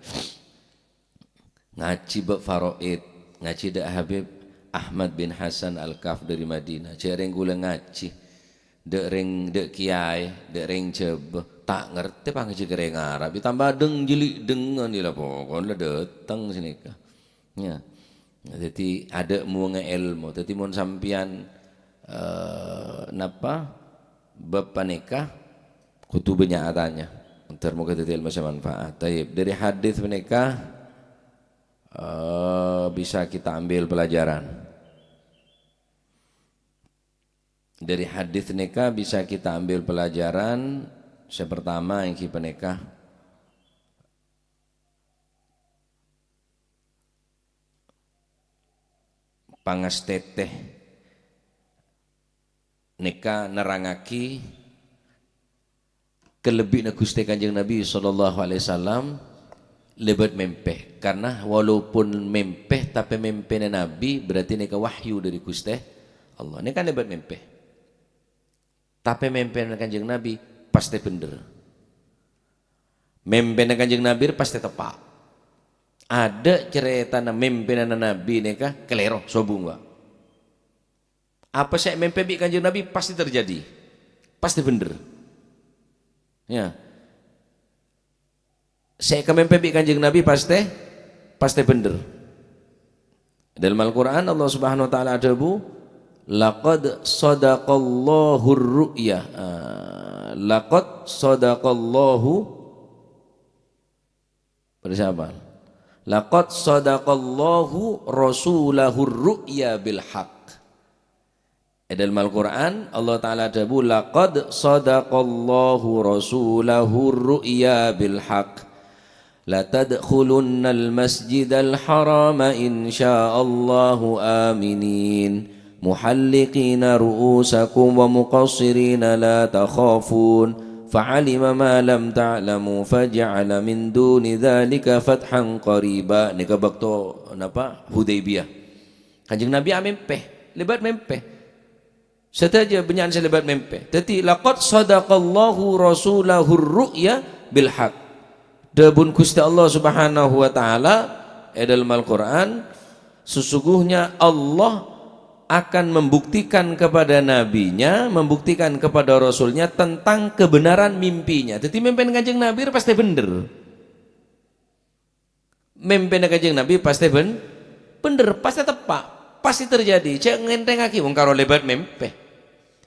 Ngajhi bab faraid, ngajhi dâ' Habib Ahmad bin Hasan Al-Kaf dâri Madinah. Jhâ' rèng kaulâ ngajhi, dâ' rèng, dâ' kèyaè, dâ' rèng Jhâbâ, ta' ngartè pangajhi ka rèng Arab, tamba deng-, jhâli' dengngan, iyâ la pokok la dâteng sanèka. Ya. Dhâddhi, adâ' muwângnga èlmo. Dhâddhi, mon sampèyan, eh, napa, bab panèka, kodhu bânnya' atanya. Èntar moghâ dhâddhi èlmo sè manfaat. Tayyib, dâri hadis panèka, eh, bisa kita ambil pelajaran. Dâri hadis nèka bisa kita ambil pelajaran. Sè pertama èngghi panèka, pangastètè nèka nerrangngaghi kalebbiyanna Ghustè Kanjeng Nabi sallallahu alaihi wasallam lèbât mèmpè. Karna walaupun mèmpè, tapè mèmpèna Nabi berarti nèka wahyu dâri Ghustè Allah. Nèka lèbât mèmpè. Tapè mèmpèna Kanjeng Nabi pastè bhendher. Mèmpèna Kanjeng Nabi pastè teppa'. Adâ' carètana mèmpèna Nabi nèka kalèro, sobung, Pak. Apa sè èmèmpè bi' Kanjeng Nabi pastè terjadi. Pastè bhendher. Ya. Sè èkamèmpè bi' Kanjeng Nabi pastè, pastè bhendher. Dâlem Al-Qur'an Allah Subhanahu wa Ta'ala adhâbu, "Laqad sadaqallahu ru'ya." Ah, laqad sadaqallahu, pada siapa? "Laqad sadaqallahu rasulahu ru'ya bil haqq." È dâlem Al-Qur'an, Allah Ta'ala adhâbu, "Laqad sadaqallahu rasulahu ru'ya bil haqq. Latadkhulunnal masjidal harama insya'allahu aminin. Muhalliqina ru'usakum wa muqassirina la takhafun. Fa'alima ma lam ta'lamu faja'ala min duni dzalika fathan qariba." Nèka bâkto napa? Hudaybiyah. Kanjeng Nabi amèmpè, lèbât mèmpè. Sadhâjâ bânnya'an sè lèbât mèmpè. Dhâddhi, "Laqad sadaqallahu rasulahu ru'ya bil haq." Dhâbuna Ghustè Allah Subhanahu wa Ta'ala è dâlem Al-Qur'an, "Sesungguhnya Allah akan membuktikan kepada nabinya, membuktikan kepada rasulnya tentang kebenaran mimpinya." Dhâddhi, mèmpèna Kanjeng Nabi pastè bhendher. Mèmpèna Kanjeng Nabi pastè bhen-, bhendher, pastè teppa', pastè terjadi. Jhâ' ngènthèngngaghi, wong karo lèbât mèmpè.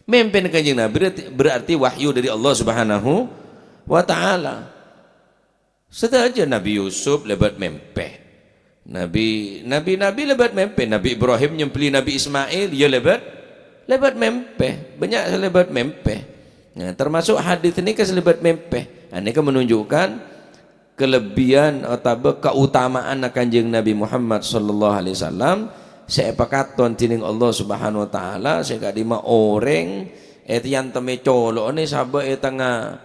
Mèmpèna Kanjeng Nabi berarti, berarti wahyu dari Allah Subhanahu wa Ta'ala. Sadhâjâ Nabi Yusuf lèbât mèmpè. Nabi, nabi-nabi lèbât mèmpè. Nabi Ibrahim nyembelli Nabi Ismail, ya lèbât, lèbât mèmpè. Bânnya' sè lèbât mèmpè. Nah, termasuk hadis nèka sè lèbât mèmpè. Nah, nèka menunjukkan kelebihan otabâ kautamaanna Kanjeng Nabi Muhammad sallallahu alaihi wasallam sè èpakaton dening Allah Subhanahu wa Ta'ala, sè ka'dimma orèng ètèyantemè colo'na sabâ' è tengnga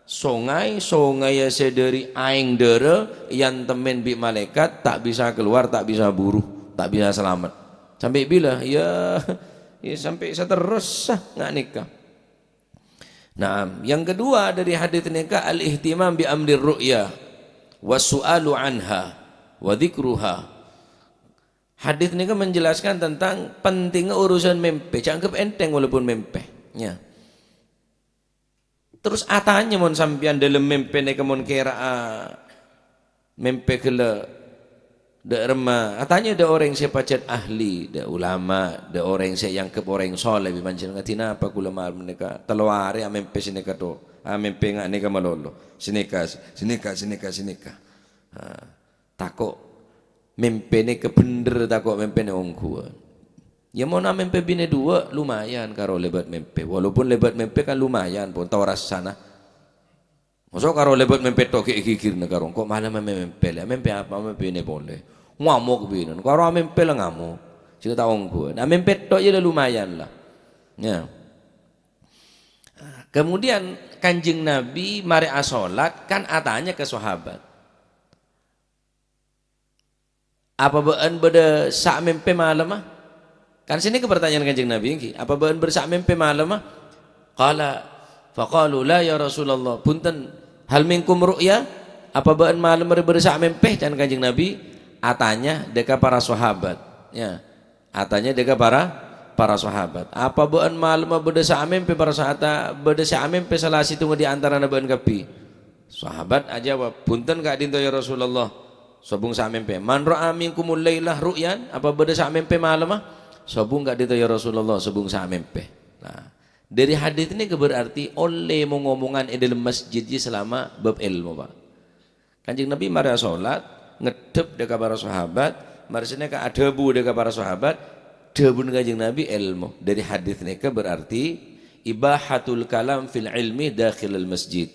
songay, songay sè dhâri aèng dârâ èyantemè bi' malaèkat, ta' bisa kalowar, ta' bisa buru, ta' bisa salamet. Sampè' bilâ? Ya, ya sampè' saterrossa nga' nèka. Naam, yang kedua dari hadis nèka al-ihtimam bi amri ru'ya wa su'alu anha wa dzikruha. Hadis nèka menjelaskan tentang pentingnya urusan mèmpè. Jhâ' anggep ènthèng walaupun mèmpè. Ya. Terus atanya mon sampèyan dâlem mèmpè nèka mon kèra'a mèmpè ghellâ' dâ' remma, atanya dâ' orèng sè pajhât ahli, dâ' ulama, dâ' orèng sè èangghep orèng soleh, bi' panjhennengngan, "Dinapa kaulâ malem nèka tello arè amèmpè sè nèka to, amèmpè nga' nèka malolo, sè nèka, sè nèka, sè nèka, sè nèka." Ha, tako' mèmpèna kabhendher, tako' mèmpèna ongghuwân. Ya, mon amèmpè binè duwâ', lumayan karo lèbât mèmpè. Walaupun lèbât mèmpè kan lumayan, pon tao rassana. Masa' karo lèbât mèmpè tok ghi' ghighirna karo engko' malem mèmpè la. Mèmpè apa? Mèmpè binè polè. Ngamok binèna. Karo amèmpè la ngamok. Sè ta' ongghu. Nah, mèmpè tok ya la lumayan la. Ya. Kemudian Kanjeng Nabi marè asolat kan atanya ka sahabat. "Apa bâ'ân bâdâ sa' mèmpè malemma?" Kan sè nèka pertanyaan Kanjeng Nabi, ènggi. "Apa bâ'ân bâdâ sa' mèmpè malemma?" Qala, faqalu, "La, ya Rasulullah." "Bhunten, hal minkum ru'ya?" "Apa bâ'ân malemma rè bâdâ sa' mèmpè?" Can Kanjeng Nabi atanya dâ' ka para sahabat. Ya. Atanya dâ' ka para, para sahabat. "Apa bâ'ân malemma bâdâ sa' mèmpè?" Para sahabat, "Bâdâ sa' mèmpè sala sèttonga dâri antarana bâ'ân kabbhi." Sahabat ajâwâb, "Bhunten ka'dinto, ya Rasulullah, sobung sa' mèmpè." "Man ra'a minkumul laila ru'yan?" "Apa bâdâ sa' mèmpè malemma?" "Sobung ka'dinto, ya Rasulullah, sobung sa' mèmpè." Nah, dâri hadis nèka berarti ollè mo-ngomongan è dâlem masjid jiyâ selama bab èlmo, Pak. Kanjeng Nabi marè asolat, ngeddhep dâ' ka para sahabat, marè sè nèka adhâbu dâ' ka para sahabat, dhâbuna Kanjeng Nabi èlmo. Dâri hadis nèka berarti ibahatul kalam fil ilmi dakhilal masjid.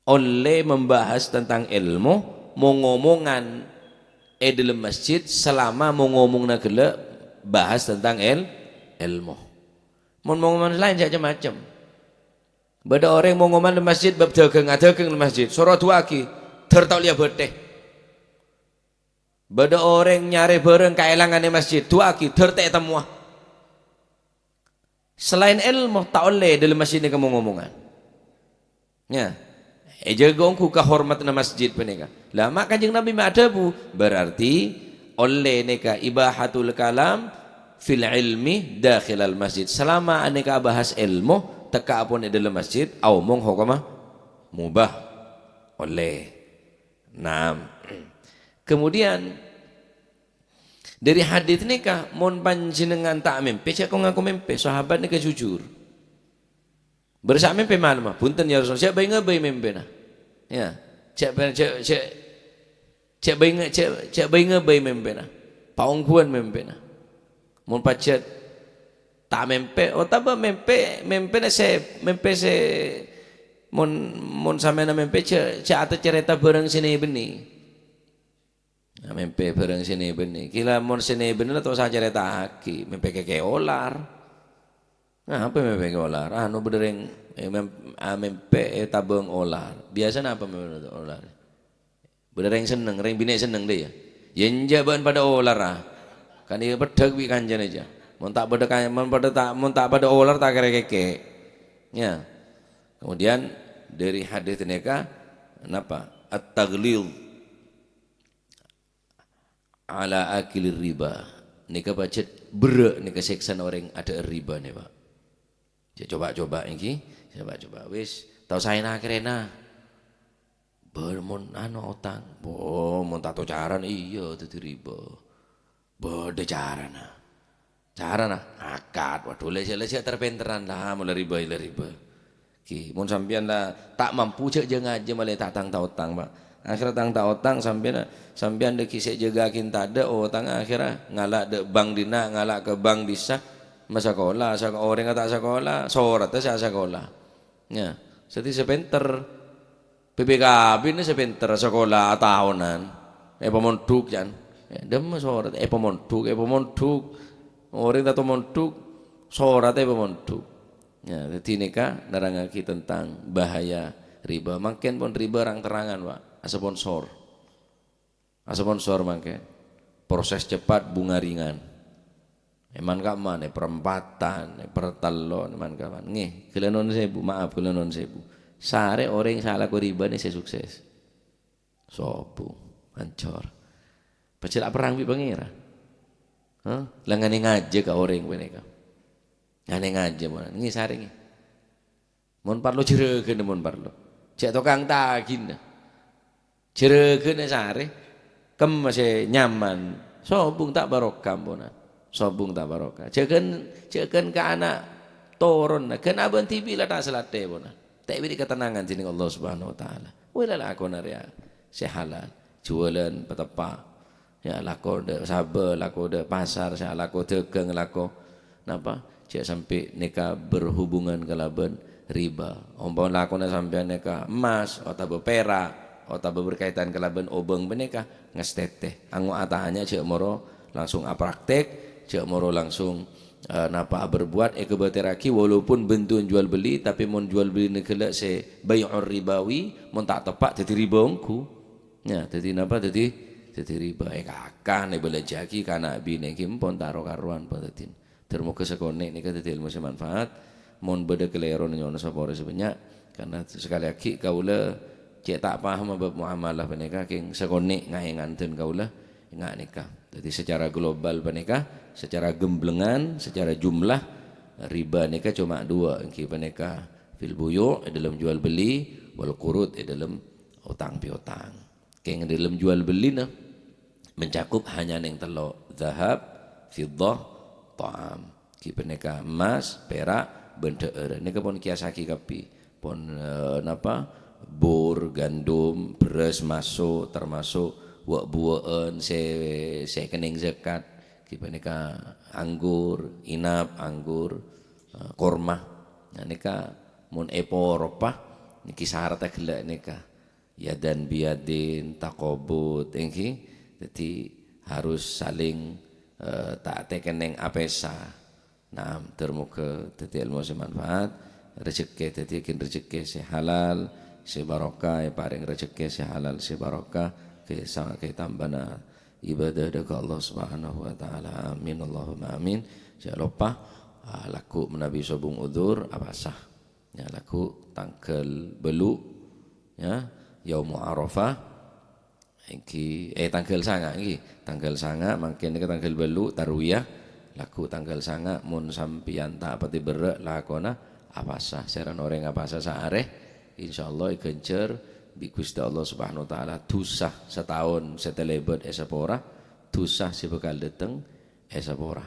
Ollè membahas tentang èlmo, mo-ngomongan è dâlem masjid selama mo-ngomongna ghellâ' bahas tentang èl-, èlmo. Mon mo-ngomongan laèn jhâ' cem-macem. Bâdâ orèng mo-ngomongan è masjid bab dhâghâng, adhâghâng è masjid, soro du'aaghi, dhâr ta' ollè abâtè. Bâdâ orèng nyarè bhârâng kaèlangan è masjid, du'aaghi, dhâr ta' ètemmowa. Salaèn èlmo, ta' ollè dâlem masjid nèka mo-ngomongan. Ya. Èjâgâ ongghu kahormadhânna masjid panèka. Lah, ma' Kanjeng Nabi ma' adhâbu, berarti ollè nèka ibahatul kalam fil ilmi dakhilal masjid. Selama anèka abahas èlmo, tekka' pon è dâlem masjid, aomong hokomma mubah. Ollè. Naam. Kemudian, dâri hadis nèka, mon panjhennengngan ta' mèmpè, jhâ' ko-ngako mèmpè. Sahabat nèka jujur. "Bâdâ sa' mèmpè malemma?" "Bhunten, ya Rasul." "Jhâ' bhâi-ngabhâi mèmpèna." Ya. "Jhâ' bhâi-, jhâ', jhâ', jhâ' bhâi-nga-, jhâ', jhâ' bhâi-ngabhâi mèmpèna. Paongghuwân mèmpèna." Mon pajhât ta' mèmpè, otabâ mèmpè, mèmpèna sè, mèmpè sè, mon, mon sampèyan mèmpè, jhâ', jhâ' acarèta bhârâng sè nè-bânnè. Nah, mèmpè bhârâng sè nè-bânnè. Kèla mon sè nè-bânnè la ta' osa carèta'aghi, mèmpè kèkè olar. Nah, apa mèmpè kèkè olar? Anu, bâdâ rèng, eh, mèm-, ah, mèmpè, eh, tabâng olar. Biyasana apa mèmpè olar? Bâdâ rèng senneng, rèng binè' senneng dâ' iyâ. Yâ enjâ' bâ'ân padâ olar, ah. Kan iyâ peddhâk bi' kancana jâ. Mon ta' padâ ka-, mon padâ ta', mon ta' padâ olar ta' kèra kèkè. Ya. Kemudian dâri hadis nèka, napa? At-taghlidz ala akilir riba. Nèka pajhât berrâ' nèka sèksana orèng adhâ'âr riba nè, Pak. Jhâ' coba-coba ènggi, coba-coba. Wis, ta' osa èna-kèrèna. Bâ-, mon anu otang. Bo, mon ta' tao carana, iyâ, dhâddhi riba. Bâdâ carana. Carana, akad. Waduh, lè-, lè-, lè-, ter-penteran la, mula riba, la riba. Ghi, mon sampèyan la ta' mampu, jhâ', jhâ' ngajhi malè ta' tang-ta-otang, Pak. Akhèrra tang-ta-otang sampèyan, sampèyan dhâggi' sè jâgâaghi tadâ' otang, akhèrra ngala' dâ' bank dinna', ngala' ka bank dissa', masakola, sak-, orèng ta' sakola, soratta sè asakola. Ya, dhâddhi sè pènter. P P K B nè sè pènter sakola ataonan. Èpamondhuk, can. Ya, dhimma sorat, èpamondhuk, èpamondhuk. Orèng ta' tao mondhuk, sorat èpamondhuk. Ya, dhâddhi nèka nerrangngaghi tentang bahaya riba. Mangkèn pon riba rang-terrangan, Pak. Asponsor. Asponsor mangkèn. Proses cepat, bunga ringan. Èman ka'emma, è perempatan, è pertellon, èman ka'emma. Ngghi, ghellâ' non sebu, maaf, ghellâ' non sebu. Sarè orèng sè alako riba nè sè sukses. Sobung, ancor. Pajhât aperrang bi' Pangèran. Hah? La nganè ngajhi ka orèng panèka. Nganè ngajhi, mon. Ngghi, sarè, ngghi. Mon parlo jhârâghânna, mon parlo. Jhâ' tokang tagina. Jhârâghânna sarè. Kemma sè nyaman. Sobung ta' barokah, ampon. Sobung ta' barokah. Jhâghân, jhâghân ka ana' toronna. Ghân abâ'na dhibi' la ta' salathè, ampon. Ta' èbèrri' katennangan dening Allah Subhanahu wa Ta'ala. Wèla lakona rèya sè halal. Juwâlân pateppa'. Ya, lako dâ' sabâ, lako dâ' pasar, sè alako dâgâng, lako napa? Jhâ' sampè' nèka berhubungan kalabân riba. Ompama lakona sampèyan nèka emmas, otabâ pèra', otabâ berkaitan kalabân obâng panèka, ngastètè. Ango' atanya, jhâ' moro langsung apraktek, jhâ' moro langsung, eh, napa, berbuat, èkabâtèrraghi, walaupun bentu'en jual beli, tapè mon jual bellina ghellâ' sè bai'ur ribawi, mon ta' teppa' dhâddhi riba ongghu. Ya, dhâddhi napa? Dhâddhi, dhâddhi riba. Èkakan, èbâlânjhâ'aghi ka ana' binè' ghi' empon ta' ro-karowan, pon dhâddhina. Dhâr moghâ sakonè' nèka dhâddhi èlmo sè manfaat. Mon bâdâ kalèrona nyo'ona sapora sè bânnya', karna sakalè aghi' kaulâ cè' ta' paham bab muamalah panèka, kèng sakonè' ngaèngan dhân kaulâ, enga' nèka. Dhâddhi secara global panèka, secara gemblengan, secara jumlah, riba nèka coma duwâ', èngghi panèka fil buyu', è dâlem jual beli, wal qurud, è dâlem otang piotang. Kèng dâlem jual bellina mencakup hanya neng tello', dhahab, fiddah, ta'am. Ghi panèka emmas, pèra', bân dhâ'âr. Nèka pon èkèyassaghi kabbhi. Pon, eh, napa? Bur, gandum, bherrâs, maso', termasuk wâ'-buwâ'ân sè, sè kennèng zakat. Ghi panèka anggur, inap, anggur, eh, korma. Nah, nèka mon èporopa, nèka sarat ghellâ' nèka. Yadan biyadin, taqabud, èngghi. Dhâddhi harus saling, eh, ta' tèkennèng apèsa. Naam, dhâr moghâ dhâddhi èlmo sè manfaat, rejhekkè dhâddhi ghi' rejhekkè sè halal, sè barokah, èparèng rejhekkè sè halal, sè barokah, ghi' sa-, ghi' tambâna ibadah dâ' ka Allah Subhanahu wa Ta'ala. Amin, Allahumma amin. Jhâ' loppa, ah, lagghu' manabi sobung udzur, apasa. Ya, lagghu' tangghâl bâllu', ya, Yaumu Arafah. Èngghi, eh, tangghâl sanga', èngghi. Tangghâl sanga', mangkèn nèka tangghâl bâllu', tarwiyah. Lagghu' tangghâl sanga', mon sampèyan ta' patè berrâ' lakona apasa. Sèran orèng apasa saarè, insyaallah èghânjhâr bi' Ghustè Allah Subhanahu wa Ta'ala dhusa sataon sè talèbât èsapora, dhusa sè bhâkal dâteng èsapora.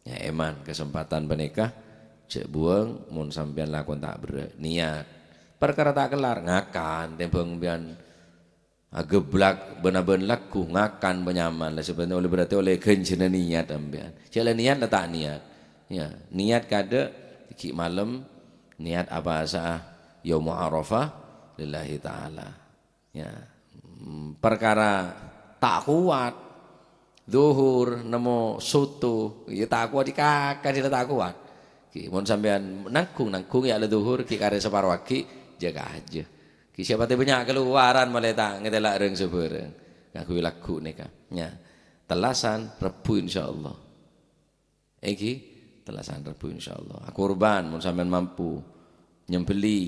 Ya, èman, kasempadhân panèka jhâ' buwâng mon sampèyan lakon ta' berrâ'. Niyat. Parkara ta' kellar, ngakan, tèmbhâng sampèyan ageblak bân-abân lagghu, ngakan panyaman. La, sampèyan ollè, berarti ollè ghânjhârânna niyat sampèyan. Jhâ' la niyat, la ta' niyat. Ya, niyat kadâ' ghi' malem, niyat apasa'a Yaumu Arafah lillahi ta'ala. Ya, mm, parkara ta' kowat. Dhuhur, nemmo soto, ya ta' kowat, èkakan sè la ta' kowat. Ghi, mon sampèyan nangghung, nangghung ya la dhuhur, ghi karè saparo aghi', jhâ' kajâ. Ghi siapa tè bânnya' kaluwaran malè ta' ngatela' rèng-sabhârâng. Ngangghuy lagghu' nèka. Ya, tellasan Rebbhu insyaallah. Èngghi, tellasan Rebbhu insyaallah. Akorban mon sampèyan mampu. Nyembelli.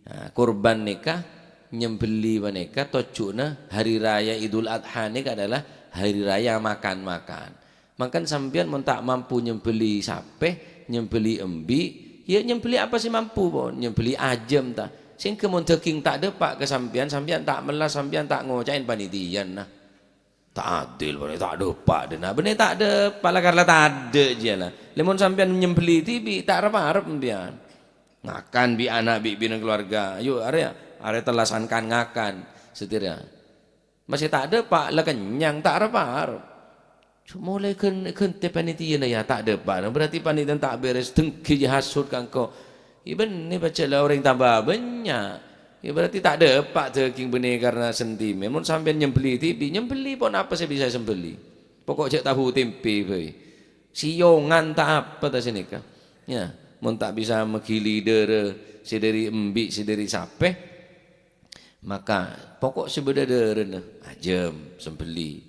Nah, korban nèka, nyembelli panèka tojjhuna hari raya Idul Adha nèka adalah hari raya makan-makan. Mangkana sampèyan mon ta' mampu nyembelli sapè, nyembelli embi', ya nyembelli apa sè mampu, pon. Nyembelli ajâm ta. Sèngghâ mon dâging ta' dâpa' ka sampèyan, sampèyan ta' mellas, sampèyan ta' ngoca'è panitiana. Ta' adil, bânnè ta' dâpa' dâna. Bânnè ta' dâpa', la karna tadâ' jiyâ la. Lè mon sampèyan nyembelli dhibi', ta' rep-arep sampèyan. Ngakan bi' ana', bi' binè keluarga. Ayo, arè, arè tellasan kan ngakan. Satèya. Masih ta' dâpa', la kennyang, ta' arep-arep. Molaè ghân-, ghântè panitiana, ya, ta' dâpa'. Berarti panitiana ta' bherres, denggi, hasut ka engko'. Iyâ bânnè, pajhât la orèng tamba bânnya'. Iyâ berarti ta' dâpa' dâging bânnè karena sentimen. Mon sampèyan nyembelli dhibi', nyembelli ponapa sè bisa èsembelli? Pokok jhâ' tahu tempe bhâi. Sèyongan ta' apa ta' sanèka. Ya, mon ta' bisa maghili dârâ sè dâri embi', sè dâri sapè, maka pokok sè bâdâ dârâna, ajâm, sembelli.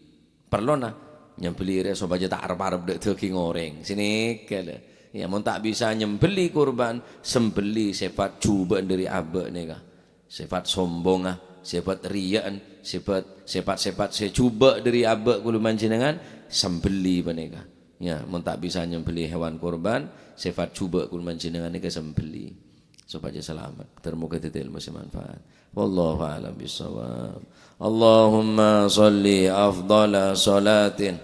Parlona nyembelli rè sopajâ ta' arep-arep dâ' dâging orèng. Sanèka, lho. Ya, mon ta' bisa nyembelli kurban, sembelli sèfat jhubâ'ân dâri abâ' nèka. Sèfat sombongnga, sèfat riya'an, sèfat, sèfat-sèfat sè jhubâ' dâri abâ' kaulâ panjhennengngan, sembelli panèka. Ya, mon ta' bisa nyembelli hewan kurban, sèfat jhubâ' kaulâ panjhennengngan nèka sembelli. Sopajâ salamet. Ter-, moghâ dhâddhi èlmo sè manfaat. Wallahu a'lam bissawab. Allahumma shalli afdhala shalatin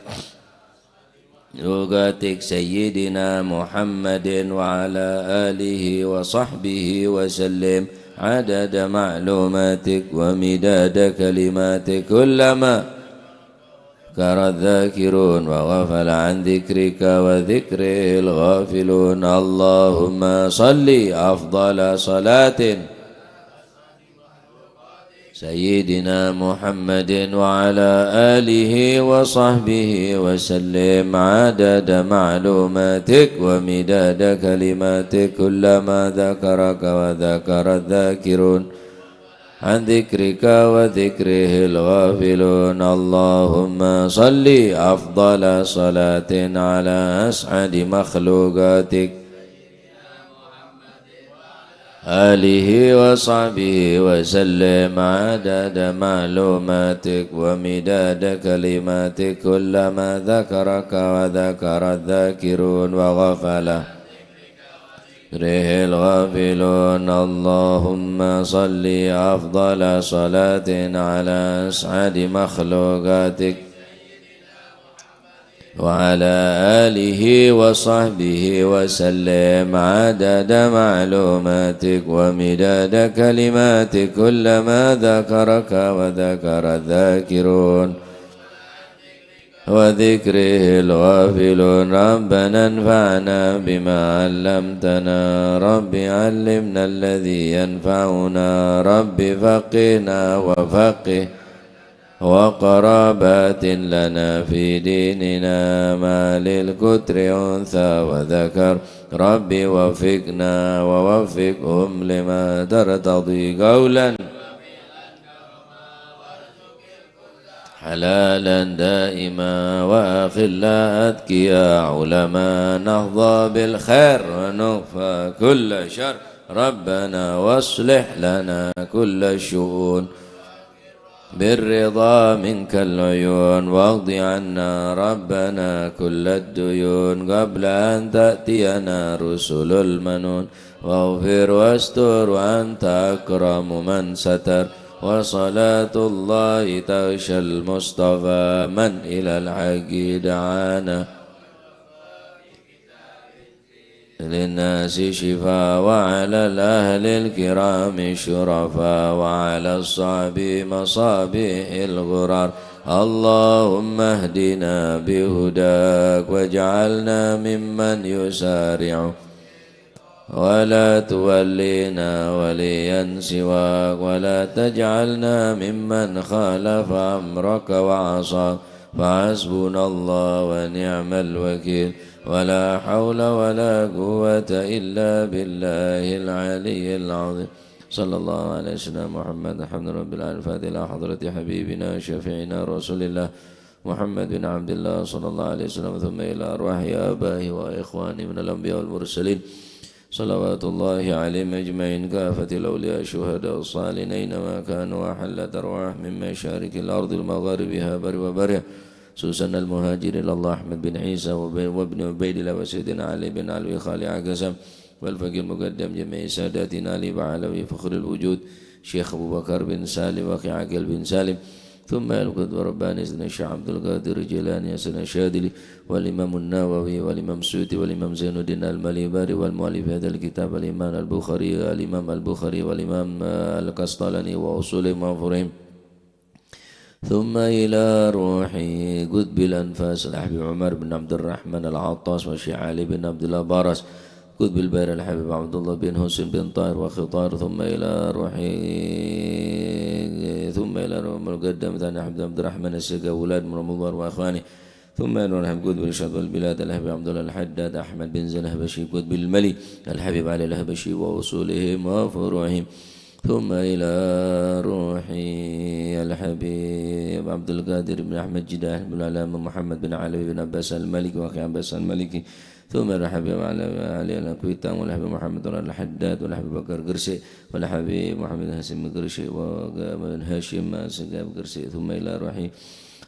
Lugatik Sayyidina Muhammadin wa ala alihi wa sahbihi wa sallim adada ma'lumatik wa midada kalimatik kullama dzakara dzakirun wa ghafala an dzikrika wa dzikrihil ghafilun. Allahumma shalli afdhala shalatin Sayyidina Muhammadin wa ala alihi wa sahbihi wa sallim adada ma'lumatik wa midada kalimatik kullama dzakaraka wa dzakara dzakirun an dzikrika wa dzikrihil ghafilun. Allahumma shalli afdhala shalatin ala as'adi makhluqatik alihi wa sahbihi wa sallim adada ma'lumatik wa midada kalimatik kullama dzakaraka wa dzakara dzakirun wa ghafala rihil ghafilun. Allahumma shalli afdhala shalatin ala as'adi makhluqatik wa ala alihi wa sahbihi wa sallim adada ma'lumatik wa midada kalimatik kullama dzakaraka wa dzakara dzakirun wa dzikrihil ghafilun. Rabbana anfa'na bima 'allamtana. Rabbi 'allimna alladzi yanfa'una. Rabbi faqqihna wa faqqih wa qarabatin lana fi dinina ma lil qutri untha wa dzakar. Rabbi waffiqna wa waffiqhum lima tartadhi qaulan halalan daima wa akhilla atqiya ulama nahdha bil khair wa nukfa kulla syarr. Rabbana waslih lana kulla syu'un بالرضا منك العيون واقض عنا ربنا كل الديون قبل أن تأتينا رسل المنون واغفر واستر وأنت أكرم من ستر وصلاة الله تغشى المصطفى من إلى الحق دعانا للناس شفاء وعلى الأهل الكرام شرفاء وعلى الصحب مصابيح الغرر. اللهم اهدنا بهداك واجعلنا ممن يسارع ولا تولنا وليا سواك ولا تجعلنا ممن خالف أمرك وعصاك. فحسبنا الله ونعم الوكيل ولا حول ولا قوة إلا بالله العلي العظيم. صلى الله على سيدنا محمد الحمد لله رب العالمين. الفاتحة إلى حضرة حبيبنا وشفيعنا رسول الله محمد بن عبد الله صلى الله عليه وسلم ثم إلى أرواح آبائه وإخوانه من الأنبياء والمرسلين صلوات الله عليهم أجمعين كافة الأولياء الشهداء الصالحين أينما كانوا وحلت أرواحهم من مشارق الأرض لمغاربها برها وبحرها خصوصا المهاجر إلى الله أحمد بن عيسى وب-، وابن عبيد الله وسيدنا علي بن علوي خالع قسم والفقيه المقدم جميع ساداتنا علي بعلوي فخر الوجود شيخ أبو بكر بن سالم وأخي عقيل بن سالم ثم إلى القطب الرباني سيدنا الشيخ عبد القادر الجيلاني سيدنا الشاذلي والإمام النووي والإمام السيوطي والإمام زين الدين المليباري والمؤلف هذا الكتاب الإمام البخاري الإمام البخاري والإمام القسطلاني وأصولهم وفروعهم. ثم إلى روح قطب الأنفاس الحبيب عمر بن عبد الرحمن العطاس والشيخ علي بن عبد الله باراس قطب البحر الحبيب عبد الله بن حسين بن طاهر وخطار، ثم إلى روح، ثم إلى روح المقدم ثاني عبد الرحمن السقا أولاد مرام الله وإخوانه، ثم إلى روح قطب الشط والبلاد الحبيب عبد الله الحداد أحمد بن زين الحبشي قطب الملي الحبيب علي الحبشي وأصولهم وفروعهم، ثم إلى روح الحبيب عبد القادر بن أحمد جدة بن العلامة محمد بن علوي بن عباس المالكي وأخي عباس المالكي، ثم إلى الحبيب علي، علي الأكويتان والحبيب محمد الحداد والحبيب بكر قرسي والحبيب محمد هاشم قرسي وابن هاشم سقاف قرسي، ثم إلى روح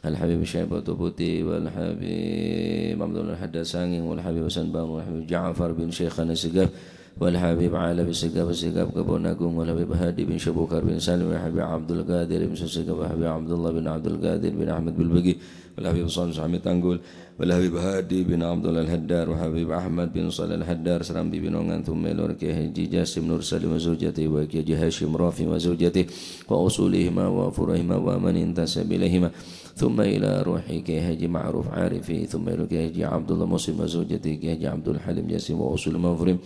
الحبيب شيبة بوتي والحبيب عبد الله الحداد سانغين والحبيب حسن بانغ والحبيب جعفر بن شيخان سقاف والحبيب علوي سقاف سقاف كبون أغونغ والحبيب هادي بن شبوكر بن سالم والحبيب عبد القادر بن سقاف والحبيب عبد الله بن عبد القادر بن أحمد بلبقي والحبيب صالح حميد تانغول والحبيب هادي بن عبد الله الحداد والحبيب أحمد بن صالح الحداد سرامبي بن أونغان، ثم إلى روح كي حاجي جاسم نور سالم وزوجته وكي حاجي هاشم رافي وزوجته وأصولهما وفروعهما ومن انتسب إليهما، ثم إلى روح كي حاجي معروف عارفي، ثم إلى كي حاجي عبد الله مسلم وزوجته كي حاجي عبد الحليم جاسم وأصولهم وفروعهم،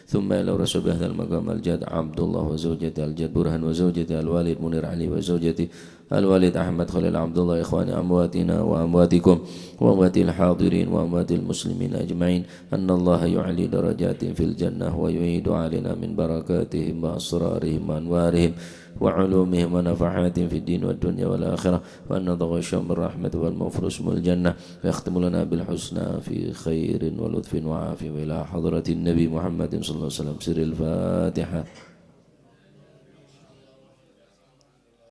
ثم إلى روح صاحب هذا المقام الجد عبد الله وزوجته، الجد برهان وزوجته، الوالد منير علي وزوجته، الوالد أحمد خليل عبد الله، إخوان أمواتنا وأمواتكم وأموات الحاضرين وأموات المسلمين أجمعين، أن الله يعلي درجاتهم في الجنة ويعيد علينا من بركاتهم وأسرارهم وأنوارهم وعلومهم ونفحاتهم في الدين والدنيا والآخرة، وأن نتغشاهم بالرحمة والمغفرة ثم الجنة، ويختم لنا بالحسنى في خير ولطف وعافية، وإلى حضرة النبي محمد صلى الله عليه وسلم. سر الفاتحة.